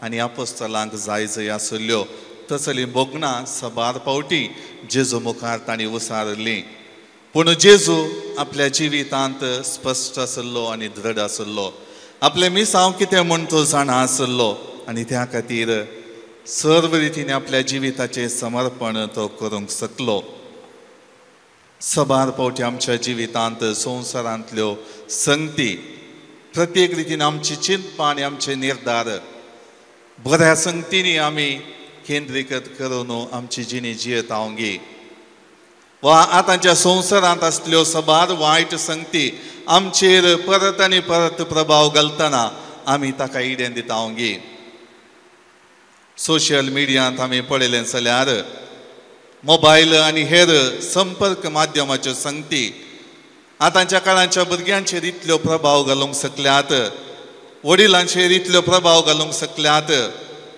आनी आपोस्तलांक जाय जय आसल्ल्यो. तसलीं भोगणां सबार फावटी जेजू मुखार तांणी उसारलीं. पूण जेजू आपल्या जिवितांत स्पश्ट आसलो आनी दृढ आसलो. आपलें मिसांव कितें म्हूण तो जाणा आसलो आनी त्या खातीर सर्व रितीन आपल्या जिविताचें समर्पण तो करूंक शकलो. सबार फावटी आमच्या जिवितांत संवसारांतल्यो संगती प्रत्येक रितीन आमची चिंतपां आनी आमचे निर्धार बऱ्या संगतींनी आमी केंद्रीकृत करून आमची जिणी जियेत हांवगी वा आतांच्या संवसारांत आसल्यो सबार वायट संगती आमचेर परत आनी परत प्रभाव घालतना आमी ताका इडेन दिता हांवगी. सोशल मिडियांत आमी पळयलें जाल्यार मोबायल आनी हेर संपर्क माध्यमाच्यो संगती आतांच्या काळांच्या भुरग्यांचेर इतल्यो प्रभाव घालूंक शकल्यात, वडिलांचेर इतल्यो प्रभाव घालूंक शकल्यात.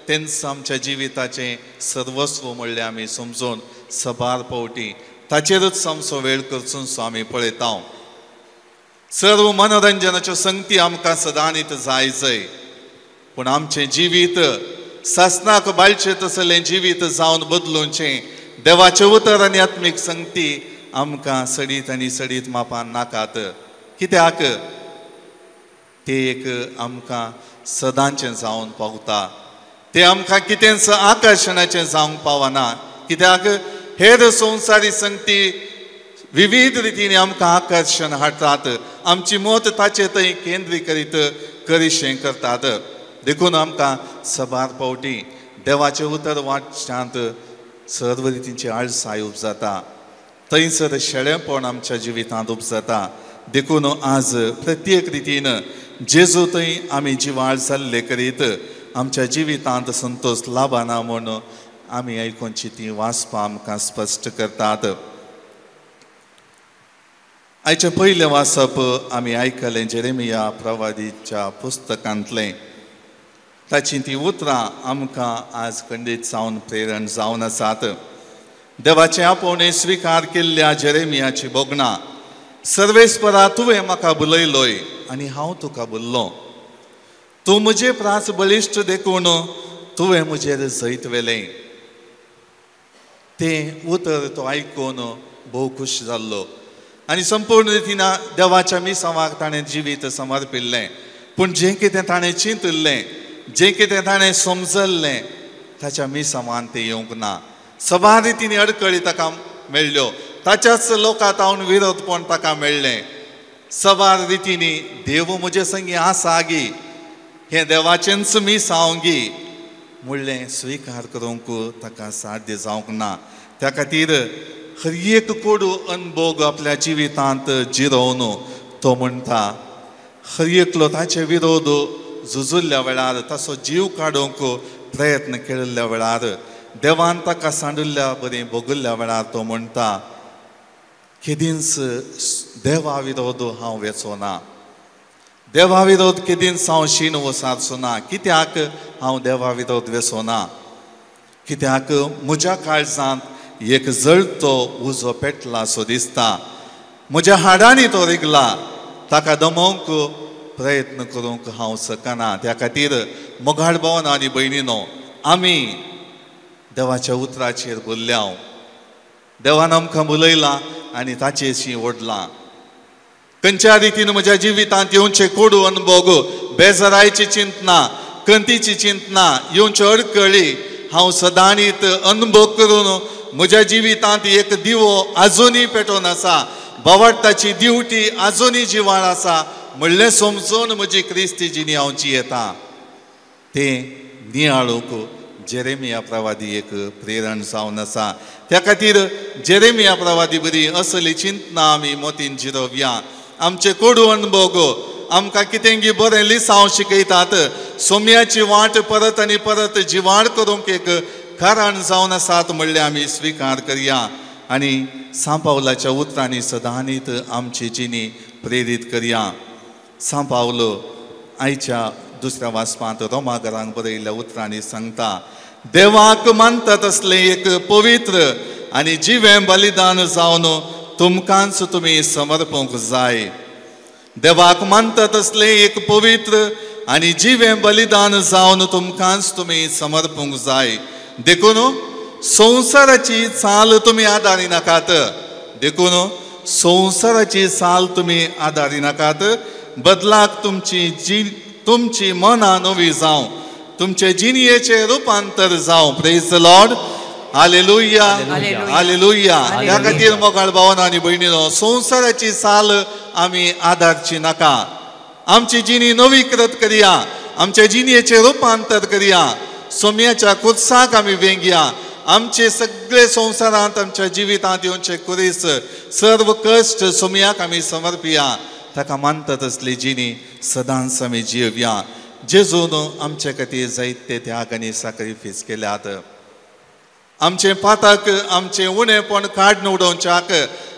तेंच आमच्या जिविताचें सर्वस्व म्हणलें आमी समजून सबार फावटी ताचेरूच आमचो वेळ करचो आमी पळयता. सर्व मनोरंजनाच्यो संगती आमकां सदांच जाय जय, पूण आमचें जिवीत सासनाक बाळचें तसलें जिवीत जावन बदलुचें देवाचें उतर आनी आत्मीक संगती आमकां सडीत आनी सडीत मापान नाकात. कित्याक ते एक आमकां सदांचें जावन पावता, ते आमकां कितेंच आकर्शणाचें जावंक पावना. कित्याक हेर संवसारी संगती विविध रितीन आमकां आकर्शण हाडटात, आमची मत ताचे थंय केंद्रीकरीत करिशें करतात. देखून आमकां सबार फावटी देवाचें उतर वाचच्यांत सर्व रितींची आळसाय उपजाता, थंयसर शेळेपण आमच्या जिवितांत उपजाता. देखून आज प्रत्येक रितीन जेजू थंय आमी जिवाळ जाल्ले करीत आमच्या जिवितांत संतोष लाभना म्हूण आमी आयकुची ती वाचपां आमकां स्पश्ट करतात. आयचें पयलें वाचप आमी आयकलें जेरेमिया प्रवादीच्या पुस्तकांतलें. ताचीं तीं उतरां आमकां आज खंडीत जावन प्रेरण जावन आसात. देवाचें आपोवणें स्विकार केल्ल्या जेरेमियाची भोगणां. सर्वेस्परा तुवें म्हाका बुलयलोय आनी हांव तुका बोल्लो, तूं म्हजे प्रास बळिश्ट देखून तुवें म्हजेर जैत व्हेलें. तें उतर तो आयकून भोव खूश जाल्लो आनी संपूर्ण रितीन देवाच्या मिसांवाक ताणें जिवीत समर्पिल्लें. पूण जें कितें ताणें चिंतिल्लें, जें कितें ताणें समजल्लें ताच्या मिसांवान तें येवंक ना. सबार रितीन अडकळी ताका मेळ्ळ्यो, ताच्याच लोकां तावन विरोधपण ताका मेळ्ळें. सबार रितींनी देव म्हजे संगी आसा गी, हें देवाचेंच मिसांव गी म्हणलें स्विकार करूंक ताका साध्य जावंक ना. त्या खातीर हर एक कोडू अनभोग आपल्या जिवितांत जिरोवन तो म्हणटा, हर एकलो ताचे विरोध झुजुल्ल्या वेळार, ताचो जीव काडूंक प्रयत्न केल्ल्या वेळार, देवान ताका सांडिल्ल्या बरी भोगिल्ल्या वेळार तो म्हणटा, केदींच देवा विरोध हांव वेचो ना, देवा विरोध केदींच हांव शीण वसारचो ना. कित्याक हांव देवा विरोध वेचो ना? कित्याक म्हज्या काळजांत एक जळतो उजो पेटला सो दिसता, म्हज्या हाडांनी तो रिगला, ताका दमोवंक प्रयत्न करूंक हांव शकना. त्या खातीर मोगाळ भावन आनी भयणीनो, आमी देवाच्या उतराचेर बोल्ल्या, देवान आमकां बोलयलां आनी ताचेशी ओडलां. खंयच्या रितीन म्हज्या जिवितांत येवचे कोडू अनभोग, बेजारायची चिंतना, कंतीची चिंतना, येवच्यो अडकळी हांव सदांच अनभोग करून म्हज्या जिवितांत एक दिवो आजुनूय पेटोवन आसा, बावडताची दिवटी आजुनूय जिवाळ आसा म्हणलें समजून म्हजी क्रिस्ती जिणी हांव जियेता. तें नियाळूंक जेरेमिया प्रवादी एक प्रेरण जावन आसा. त्या खातीर जेरेमिया प्रवादी बरी असली चिंतना आमी मोतीन जिरोवया. आमचे कोडू अनभोग आमकां कितेंगी बरें लिसांव शिकयतात, सोम्याची वाट परत आनी परत जिवाळ करूंक एक कारण जावन आसात म्हणलें आमी स्विकार करया आनी सांपावलाच्या उतरांनी सदांनीत आमची जिणी प्रेरीत करया. सांपावलो आयच्या दुसऱ्या वाचपांत रोमागरांक बरयल्ल्या उतरांनी सांगता, देवाक मानतात असलें एक पवित्र आनी जिवें बलिदान जावन तुमकांच तुमी समर्पूंक जाय. देवाक मानता तसलें एक पवित्र आनी जिवें बलिदान जावन तुमकांच तुमी समर्पूंक जाय. देखून संवसाराची चाल तुमी आदारी नाकात, देखून संवसाराची चाल तुमी आदारी नाकात, बदलाक तुमची मनां नवी जावं, तुमचे जिणयेचें रुपांतर जावं. Praise the Lord. Hallelujah, hallelujah. ह्या खातीर मोगाळ भावान आनी भयणीनो, संवसाराची चाल आमी आदारची नाका. आमची जिणी नवीकृत करया, आमच्या जिणयेचें रुपांतर करया, सोम्याच्या कुर्साक आमी वेंगया. आमचे सगळे संवसारांत आमच्या जिवितांत येवचे कुरीस सर्व कश्ट सोम्याक आमी समर्पिया. ताका मानता तसली जिणी सदांच आमी जिवया. जेजून आमचे खातीर जायते त्याग आनी साक्रिफीस केल्यात. आमचें पातक, आमचें उणेपण काडून उडोवच्याक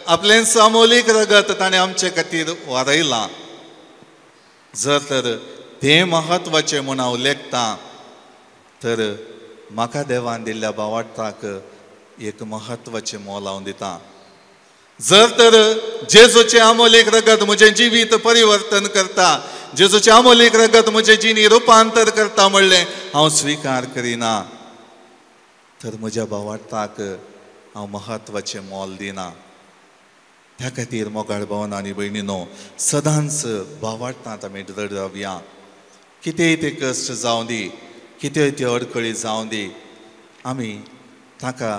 आपलें अमोलीक रगत ताणें आमचे खातीर वारयलां. जर तर तें म्हत्वाचें म्हूण हांव लेखतां तर म्हाका देवान दिल्ल्या भावार्थाक एक म्हत्वाचें मोल हांव दितां. जर तर जेजूचें अमोलीक रगत म्हजें जिवीत परिवर्तन करता, जेजूचें अमोलीक रगत म्हजें जिणी रुपांतर करता म्हणलें हांव स्विकार करिना तर म्हज्या भावार्थाक हांव म्हत्वाचें मोल दिना. त्या खातीर मोगाळ भावन आनी भयणीनो, सदांच भावार्थांत आमी दृढ रावया. कितेंय ते कश्ट जावं दी, कितेंय त्यो अडखळी जावं दी, आमी ताका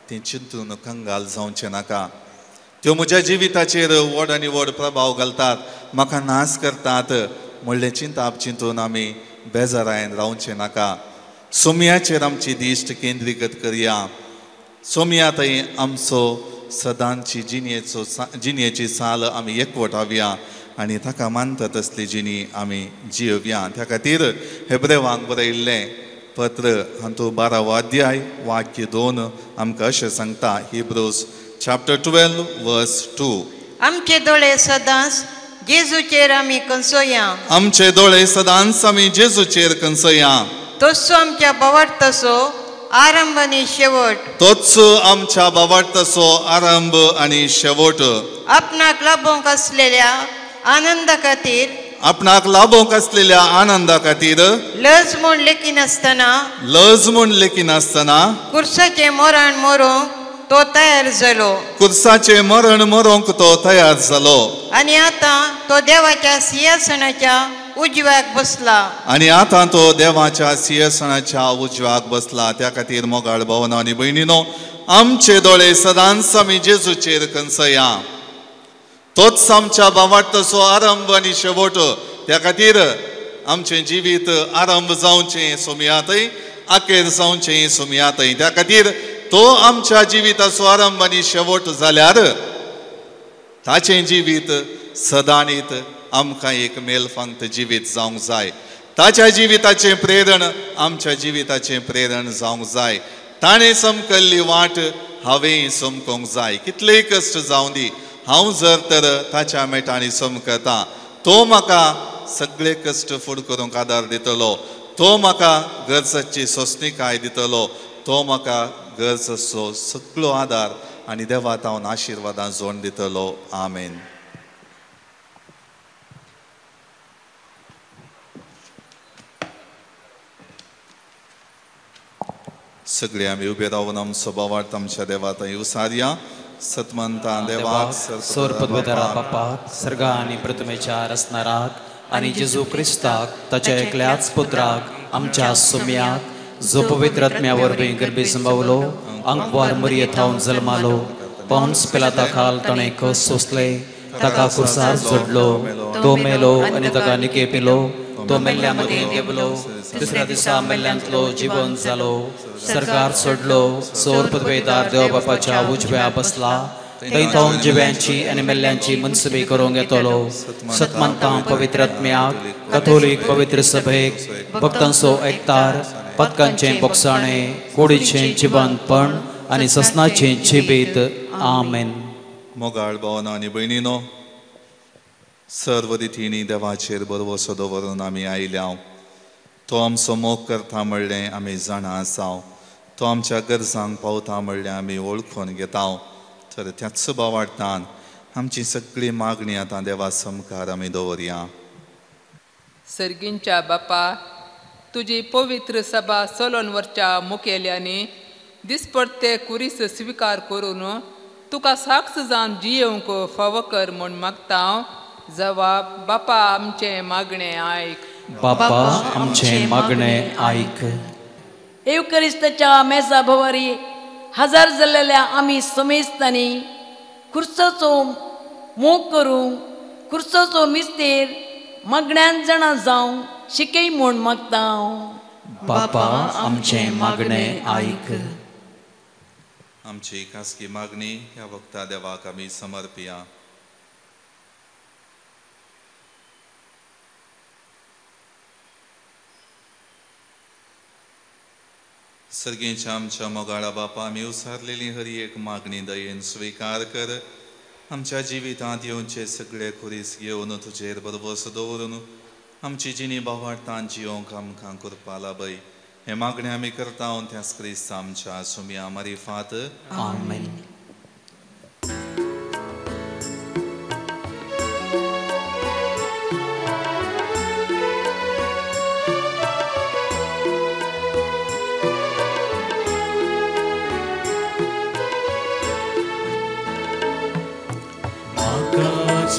तें चिंतून कंगाल जावचें नाका. त्यो म्हज्या जिविताचेर व्हड आनी व्हड प्रभाव घालतात, म्हाका नाश करतात म्हणलें चिंताप चिंतून आमी बेजारायन रावचें नाका. सोम्याचेर आमची दिश्ट केंद्रीकृत करया. सोम्या थंय आमचो सदांची जिणयेची चाल आमी एकवटावया आनी ताका मानता तसली जिणी आमी जियोवया. त्या खातीर हेब्रेवांक बरयल्लें पत्र हातूंत 12वो अध्याय वाक्य 2 आमकां अशें सांगता. हिब्रूज चॅप्टर 12 वर्स 2. आमचे दोळे सदांच जेजूचेर आमी कंसोया, आमचे दोळे सदांच आमी जेजूचेर कंसोया, तोच आमच्या भावार्थाचो आरंभ आनी शेवट, तोच आमच्या भावार्थाचो आरंभ आनी शेवट, आपणाक लाभोवंक आसलेल्या आनंदा खातीर, आपणाक लाभोवंक आसलेल्या आनंदा खातीर, लज म्हूण लेखिनासतना, लज म्हूण लेखिनासतना कुर्साचें मरण मरूंक तो तयार जालो, कुर्साचें मरण मरूंक तो तयार जालो, आनी आतां तो देवाच्या सिंहासनाच्या उजव्याक बसला, आनी आतां तो देवाच्या सिंहासनाच्या उजव्याक बसला. त्या खातीर मोगाळ भावना आनी भयणीनो, आमचे दोळे सदांच आमी जेजूचेर कंसया. तोच आमच्या भावार्थाचो आरंभ आनी शेवट. त्या खातीर आमचें जिवीत आरंभ जावचें सोम्यातय, अखेर जावचें सोम्यातय. त्या खातीर तो आमच्या जिविताचो आरंभ आनी शेवट जाल्यार ताचें जिवीत सदांनीत आमकां एक मेलफांत जिवीत जावंक जाय. ताच्या जिविताचें प्रेरण आमच्या जिविताचें प्रेरण जावंक जाय. ताणें समकल्ली वाट हांवें समकोंक जाय. कितलेय कश्ट जावं दी, हांव जर तर ताच्या मेटांनी समकता तो म्हाका सगळे कश्ट फुड करूंक आदार दितलो, तो म्हाका गरजाची सोंसणीकाय दितलो, तो म्हाका गरजाचो सगळो आदार आनी देवा तावन आशिर्वादान जोड दितलो. आमेन. सगळे आमी उबे रावन आमचो भावार्थ आमच्या देवा थंय उसारया. सतमंता देवाक, सोरपदवेदारा बापाक, सर्गा आनी प्रतिमेच्या रचणाराक आनी जेजू क्रिस्ताक ताच्या एकल्याच पुत्राक आमच्या सोम्याक, जो पवित्र आत्म्या वरवीं गर्भी संभावलो, आंकवार मरिये थावन जल्मालो, पॉन्स पिलाता खाल ताणें कस सोंसले, ताका कुर्सार जोडलो, तो मेलो आनी ताका निकेपिलो, तो मेल्ल्या मदीं देंवलो, दुसऱ्या दिसा मेल्ल्यांतलो जिवन जालो, सरकार सोडलो, सोर पदवेदार देव बापाच्या उजव्या बसला, थंय थावन जिव्यांची आनी मेल्ल्यांची मनसबी करूंक येतलो. सतमंतां पवित्र आत्म्याक, कथोलीक पवित्र सभेक, भक्तांचो एकतार, पदकांचें बोगसाणें, कुडीचें जिवंतपण आनी ससनाचें जिवीत. आमेन. मोगाळ भावना आनी भयणीनो, सर्व रितींनी देवाचेर भरवसो दवरून आमी आयल्या. तो आमचो मोग करता म्हणलें आमी जाणा आसा, तो आमच्या गरजांक पावता म्हणलें आमी वळखून घेता. तर त्याच भावार्थान आमची सगळी मागणी आतां देवा समकार आमी दवरया. सर्गींच्या बापा, तुजी पवित्र सभा चलोवन वरच्या मुखेल्यांनी दिसपडते कुरीस स्विकार करून तुका साक्ष जावन जियेवंक फावो कर म्हूण मागता. जवाब बापा आमचें मागणें आयक. बापा आमचें मागणें आयक. येवक्रिस्ताच्या मेजा भोवरी हजर जाल्लेल्या आमी समेस्तांनी खुर्साचो मोग करूंक खुर्साचो मिस्तेर मागण्यान जाणा जावं शिकय म्हूण मागता. बापा आमचें मागणें आयक. आमची खासगी मागणी ह्या वक्ता देवाक आमी समर्पिया. सर्गींच्या आमच्या मोगाळा बापा, आमी उसारलेली हर एक मागणी दयेन स्विकार कर. आमच्या जिवितांत येवचे सगळे खुरीस घेवन तुजेर भरवंसो दवरून आमची जिणी भावार्थान जियोंक आमकां कृपा लाभय. हे मागणे आमी करता त्याच क्रिस्त आमच्या सुमया मारिफात. आमेन.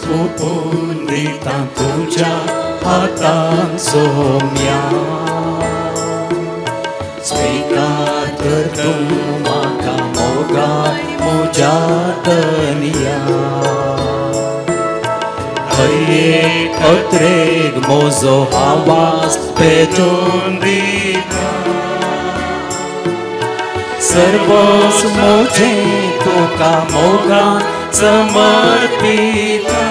पोपून दिता तुज्या हातान सोम्या, स्विकार कर तूं म्हाका मोगान म्हज्या तनया. हर एक अत्रेक म्हजो आवाज पेटोवन दिता, सर्वस म्हजें तुका मोगान समर्पिता.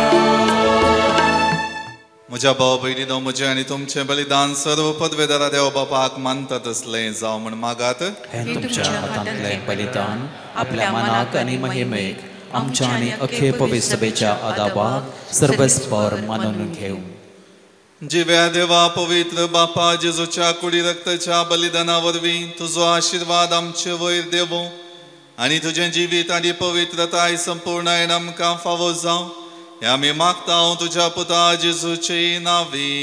म्हज्या भाव भयणीनो, म्हजें आनी तुमचें बलिदान सर्व पदवेदारा देव बापाक मानता तसलें जावं म्हूण मागात. हें तुमच्या हातांतलें बलिदान आपल्या मनाक आनी महिमेक आमच्या आनी अखे पवित्र सभेच्या आदाबाक सर्वस्पर मानून घेवं. जिव्या देवा पवित्र बापा, जेजूच्या कुडी रक्ताच्या बलिदाना वरवीं तुजो आशिर्वाद आमचे वयर देवो आनी तुजें जिवीत आनी पवित्रताय संपूर्णायन आमकां फावो जावं हें आमी मागता तुज्या पुता जेजूचे नांवी.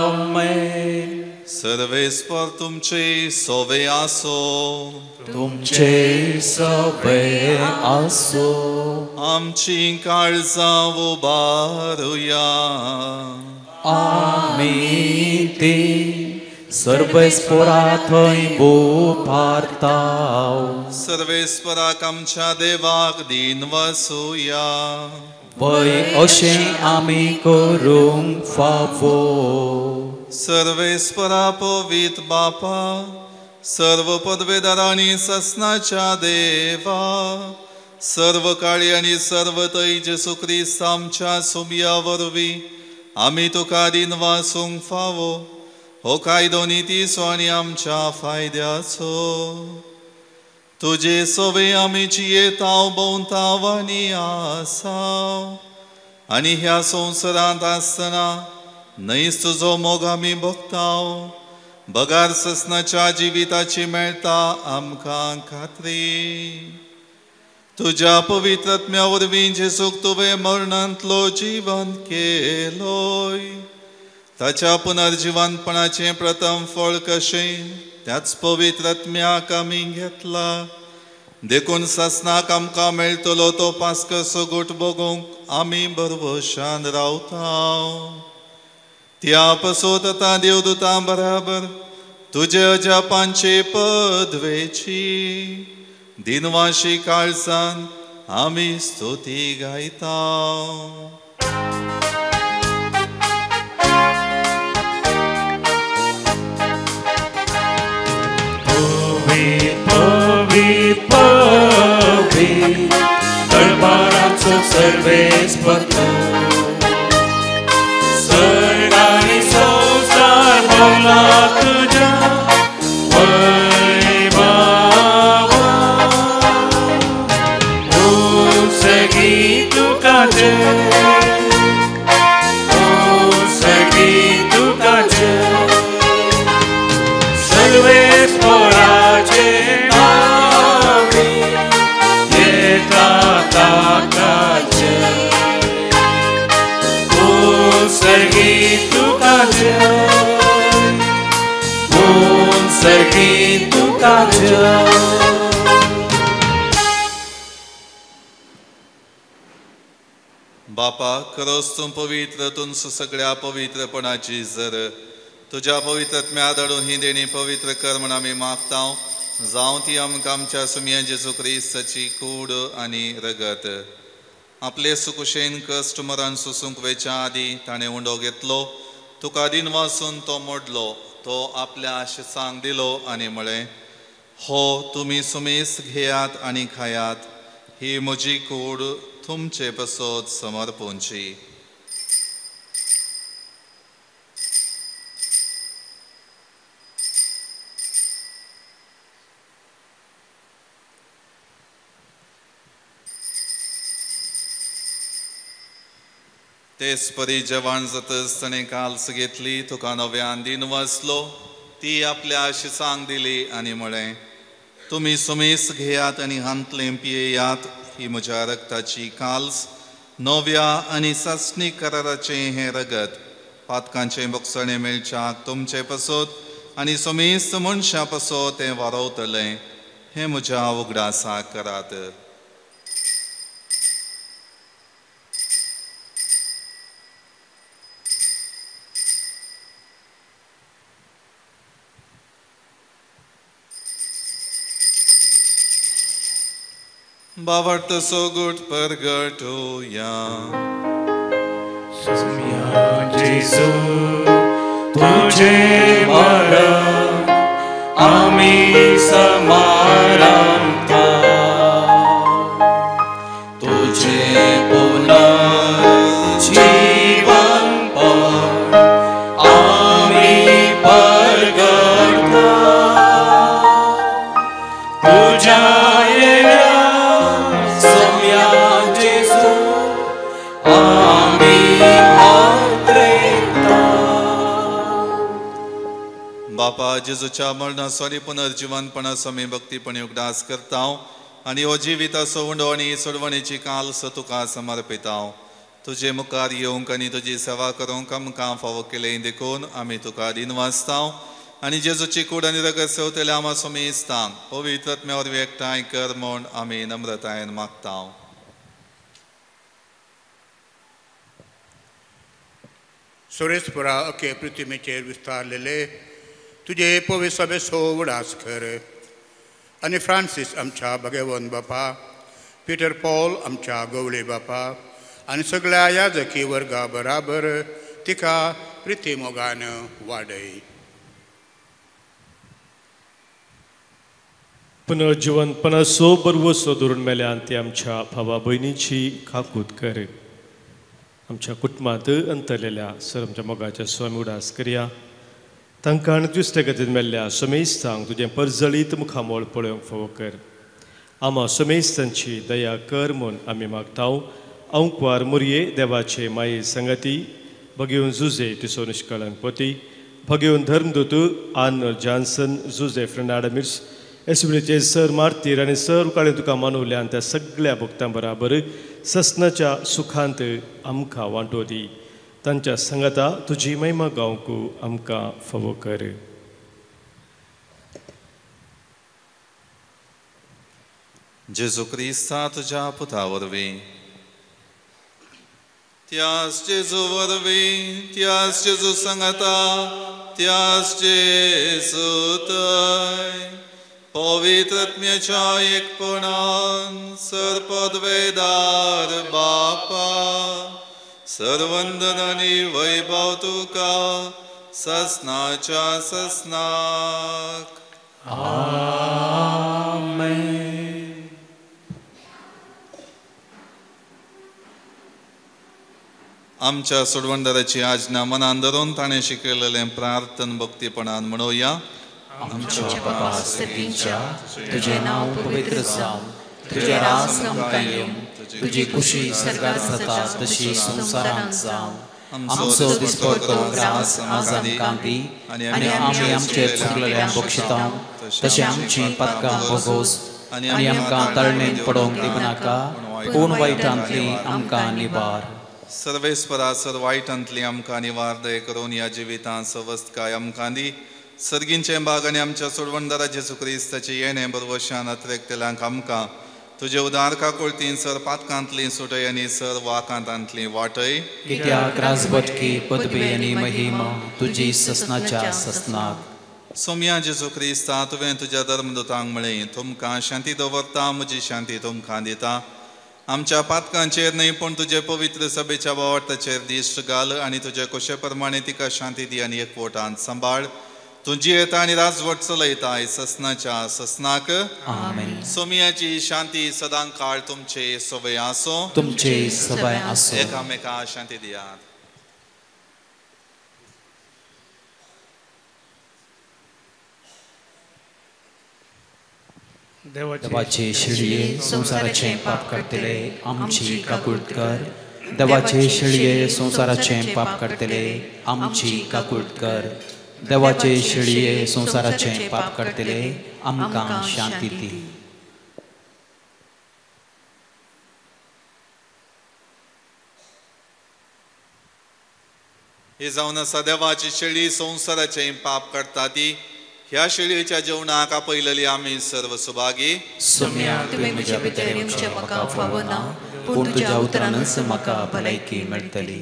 आमेन. सर्वेस्पर तुमचे सोवे आसो. तुमचे सोवे आसो. आमची काळजां उबारुया. आमी ती सर्वेस्परा थंय उबारताव. सर्वेस्पराक आमच्या देवाक दीन वसुया. वय अशें आमी करूंक फावो. सर्वेस्परा पवित्र बापा, सर्व पदवेदारांनी ससनाच्या देवा, सर्व काळी आनी सर्व थंय जेजू क्रिस्त आमच्या सुमया वरवीं आमी तुका दीन वासूंक फावो. हो कायदो नितीचो आनी आमच्या फायद्याचो. तुजे सोवे आमी जियेताव भोंवताव आनी आसाव आनी ह्या संवसारांत आसतना न्हयच तुजो मोग आमी भोगताव. बगार ससनाच्या जिविताची मेळटा आमकां खात्री. तुज्या पवित्र आत्म्या वरवीं जेजूक तुवें मरणांतलो जिवन केलोय, ताच्या पुनर्जिवनपणाचें प्रथम फळ कशें त्याच पवित्र आत्म्याक आमी घेतला. देखून सासनाक आमकां मेळटलो तो पास्कसो गोट भोगूंक आमी भरवशान रावता. त्या पसोत आतां देवदूतां बराबर तुजे अजापांचे पदवेची दिनवाशी काळजान आमी स्तुती गायता. पवित्र पवित्र दरबाराचो सर्वेस्पर तूं, सर्ग आनी संवसार भोगला तुज्या वैभवान. उंचगी तुका जय, उंचगी तुका जय, सर्वेस्पराचे नांवी जय। बापा खरोच तूं पवित्र, तुमचो सगळ्या पवित्रपणाची जर तुज्या पवित्रत्म्या धाडून ही देणी पवित्र कर म्हण आमी मागता, जावं ती आमकां आमच्या सुमया जेजू क्रिस्ताची कूड आनी रगत। आपले सुकुशेन कश्ट मरण सोसूंक वेच्या आदी ताणें उंडो घेतलो, तुका दिन वासून तो मोडलो, तो आपल्या शिसांक दिलो आनी म्हळें, हो तुमी सुमेस घेयात आनी खायात, ही म्हजी कूड तुमचे पसत समर्पूंची। तेच परी जेवण जातच ताणें काल्स घेतली, तुका नव्यान दिन वाचलो, ती आपल्या शिसांक दिली आनी म्हळें, तुमी सुमेस घेयात आनी हांतलें पियेयात, ही म्हज्या रगताची काल्स, नव्या आनी सासणी कराराचें हें रगत, पातकांचें बोगसणें मेळच्याक तुमचे पसत आनी सुमेस्त मनशां पसत तें वारवतलें, हें म्हज्या उगडासाक करात। बावट सोगुट परगटोया। सुम्या जेजू तुझे मरण आमी समारंभता, तुझे पुनर्जीवन पण आमी परगटता, तुझ्या बापा जेजूच्या मरणाचो आनी पुनर्जिवनपणाचो आमी भक्तीपणी उगडास करता आनी हो जिविताचो उंडो आनी सोडवणेची काल्स तुका समर्पिता। तुजे मुखार येवंक आनी तुजी सेवा करूंक आमकां फावो केलें देखून आमी तुका दिनवासता आनी जेजूची कूड आनी रगत सेवतल्या आमा सुमेस्तांक पवित्र आत्म्या वरवीं एकठांय कर म्हूण आमी नम्रतायेन मागता। सुरेशपुरा अखे पृथ्वीचेर विस्तारलेले तुजे पवित्र सभेचो उगडास कर आनी फ्रांसीस आमच्या भगवंत बापा, पिटर पॉल आमच्या गवळे बापा आनी सगळ्या याजकी वर्गा बराबर तिका प्रिती मोगान वाडय। पुनर्जिवनपणाचो बरवसो धरून मेल्यान ती आमच्या भावा भयणीची काकूत कर। आमच्या कुटुंबांत अंतरलेल्या सर आमच्या मोगाच्या स्वामी उगडास करया, तांकां आनी दुसऱ्या गतीन मेल्ल्या समेस्तांक तुजें परजळीत मुखामोळ पळोवंक फावो कर। आमा समेस्तांची दया कर म्हूण आमी मागता। अंकवार मुरये देवाचे माये संगती भगेवन जुजे तिसो निष्कळंक पोती, भगेवन धर्मदूत आर्नल्ड जॉन्सन, जुजे फ्रेंडाड मिर्स, एसबीचे सर मार्तीर आनी सर काळे तुका मानवल्यान त्या सगळ्या भक्तां बराबर ससनाच्या सुखांत आमकां वांटो दी। तांच्या संगता तुजी महिमा गावंक आमकां फावो कर। जेजू क्रिस्ता तुज्या पुता वरवीं, त्याच जेजू वरवीं, त्याच जेजू संगता, त्याच जेजू थंय पवित्र आत्म्याच्या एकपणान सर्पद्वेदार बापा सर्वंदन आनी वैभव तुका ससनाच्या ससनाक। आमेन। आमच्या सोडवणदाराची आज्ञा मनान धरून ताणें शिकयलेलें प्रार्थन भक्तीपणान म्हणोया। आमच्या बापा सर्गींच्या, तुजें नांव पवित्र जावं, तुजें राज आमकां येवं, तुजी खुशी सर्गार जाता तशी संवसारांत जावं। आमचो दिसपडतो ग्रास आज आमकां दी आनी आमी आमचे चुकलेल्यांक बक्षिता तशें आमचीं पातकां भोगोस आनी आमकां तळणेंत पडोवंक दिवनाका, पूण वायटांतली आमकां निवार। सर्वेस्परा सर वायटांतली आमकां निवार, दया करून ह्या जिवितांत सवस्तकाय आमकां दी सर्गींचें बाग आनी आमच्या सोडवणदारा जेजू क्रिस्ताचें येणें बरवशान अत्रेकतेल्यांक आमकां तुजे उदार काकुळतीन सर पातकांतली सुटय आनी सर वाकांतांतली वाटय. कित्याक राजबटकी पदवी आनी महिमा तुजी ससनाच्या ससनाक. सोमया जेजू क्रिस्ता, तुवें तुज्या धर्मदूतांक म्हळें, तुमकां शांती दवरता, म्हजी शांती तुमकां दिता. आमच्या पातकांचेर न्हय पूण तुजे पवित्र सभेच्या भावार्थाचेर दिश्ट घाल आनी तुजे कोशे प्रमाणे तिका शांती दी आनी एकवटान सांबाळ. तूं जियेता आनी राजवट चलयता ससनाच्या ससनाक. आमेन. सोमियाची शांती सदां काळ तुमचे सवय आसो. तुमचे सवय आसो. एकामेका शांती दियात. देवाचे शेळये संवसाराचें पाप काडटले आमची काकूट कर. देवाचे शेळये संवसाराचें पाप काडटले आमची काकूट कर. देवाचे शेळये संवसाराचें पाप काडटले आमकां शांती दी. ही जावन आसा देवाची शेळी संवसाराचें पाप काडटा ती. ह्या शेळयेच्या जेवणाक आपयलेली आमी सर्व सुभागी. सोम्या, तुवें म्हज्या भितर येवचें म्हाका फावना, पूण तुज्या उतरानच म्हाका भलायकी मेळटली.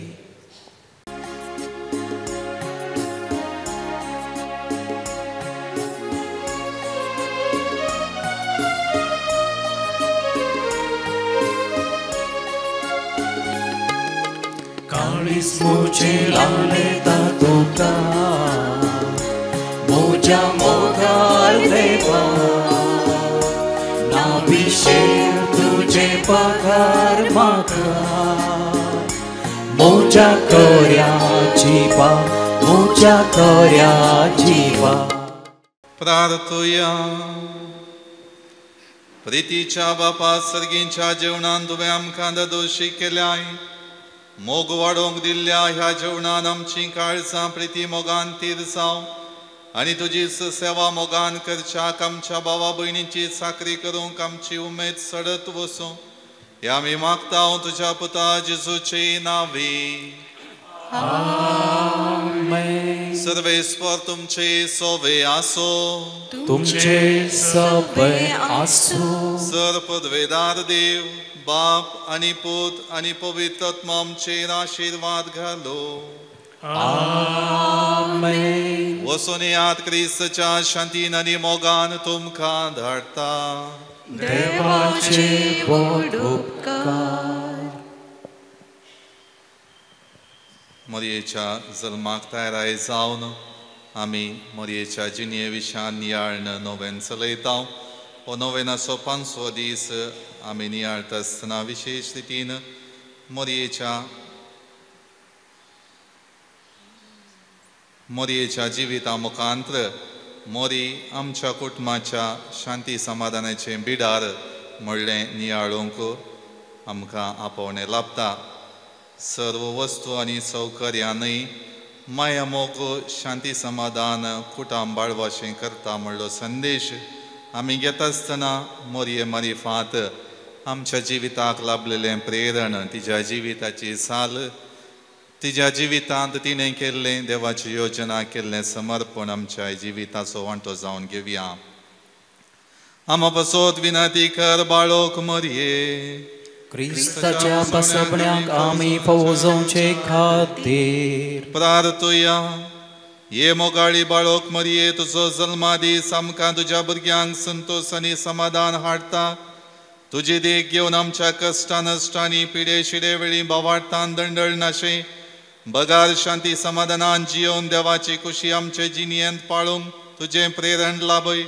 काळीज म्हजें लायता तुका म्हज्या मोगाळ देवा, ना विशेर तुजे पगार म्हाका, म्हज्या खऱ्या जिवा, म्हज्या खऱ्या जिवा. प्रार्थुया. प्रितीच्या बापा, सर्गींच्या जेवणान तुवें आमकां दोशी केल्याय. मोग वाडोवंक दिल्ल्या ह्या जेवणान आमचीं काळजां प्रिती मोगान तिरसाव आनी तुजी सेवा मोगान करच्याक आमच्या भावा भयणींची चाकरी करूंक आमची उमेद सडत वसूं. हे आमी मागता तुज्या पुता जेजूचे नांवी. आमेन. सर्वेस्पर तुमचे सोवे आसो. तुमचे सवे आसो. सर पदवेदार देव बाप आनी पूत आनी पवित्र आत्मा आमचेर आशिर्वाद घालो. आमेन. वचून याद क्रिस्ताच्या शांतीन आनी मोगान तुमकां धाडटा. देवाचे व्हड उपकार. मोरयेच्या जल्माक तयाराय जावन आमी मोरयेच्या जिणये विशयान नियाळण नोवेन चलयता. हो नोवेनाचो 5वो दीस आमी नियाळटा आसतना विशेश रितीन मोरयेच्या जिविता मुखांत्र मोरी आमच्या कुटुंबाच्या शांती समाधानाचें बिडार म्हणलें नियाळूंक आमकां आपोवणें लाभता. सर्व वस्तू आनी सौकर्यां न्हय माया मोग शांती समाधान कुटाम बाळवाशें करता म्हणलो संदेश आमी घेता आसतना मोरये मारिफात आमच्या जिविताक लाभलेलें प्रेरण, तिज्या जिविताची साल, तिज्या जिवितांत तिणें केल्लें देवाची योजना केल्लें समर्पण आमच्या जिविताचो वांटो जावन घेवया. आमा पासत विनंती कर बाळोक मोरये. क्रिस्ताच्या पासपण्याक आमी फावो जावचे खातीर प्रार्थुया. ये मोगाळी बाळोक मोरये, तुजो जल्मा दीस आमकां तुज्या भुरग्यांक संतोश आनी समाधान हाडटा. तुजी देख घेवन आमच्या कश्टां नश्टांनी पिडे शिडे वेळी बावाडतान दंडळ नाशे बगार शांती समाधानान जियोवन देवाची खुशी आमचे जिणयेंत पाळूंक तुजें प्रेरण लाभय.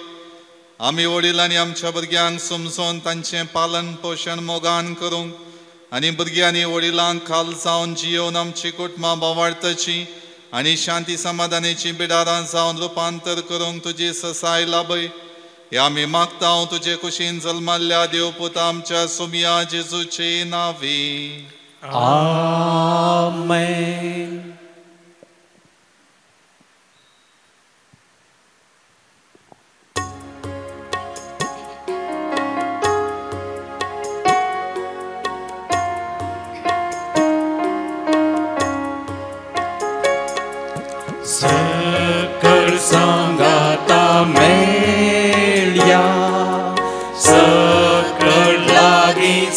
आमी वडिलांनी आमच्या भुरग्यांक समजून तांचें पालन पोशण मोगान करूंक आनी भुरग्यांनी वडिलांक खाल जावन जियोवन आमची कुटुंबां बावाडतची आनी शांती समाधानाची बिडारां जावन रुपांतर करूंक तुजी ससाय लाभय. हे आमी मागता तुजे कुशीन जल्माल्ल्या देवपुता आमच्या सुमिया जेजूचे नांवी. आमेन. सकळ सांगा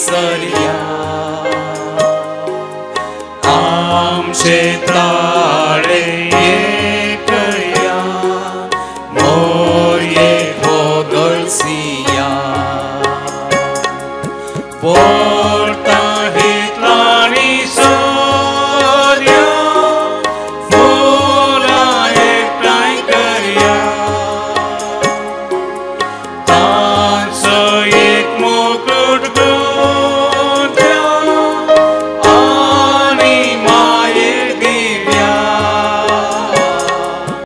सरया आमचे ताळे एकया मोरये होगळसिया.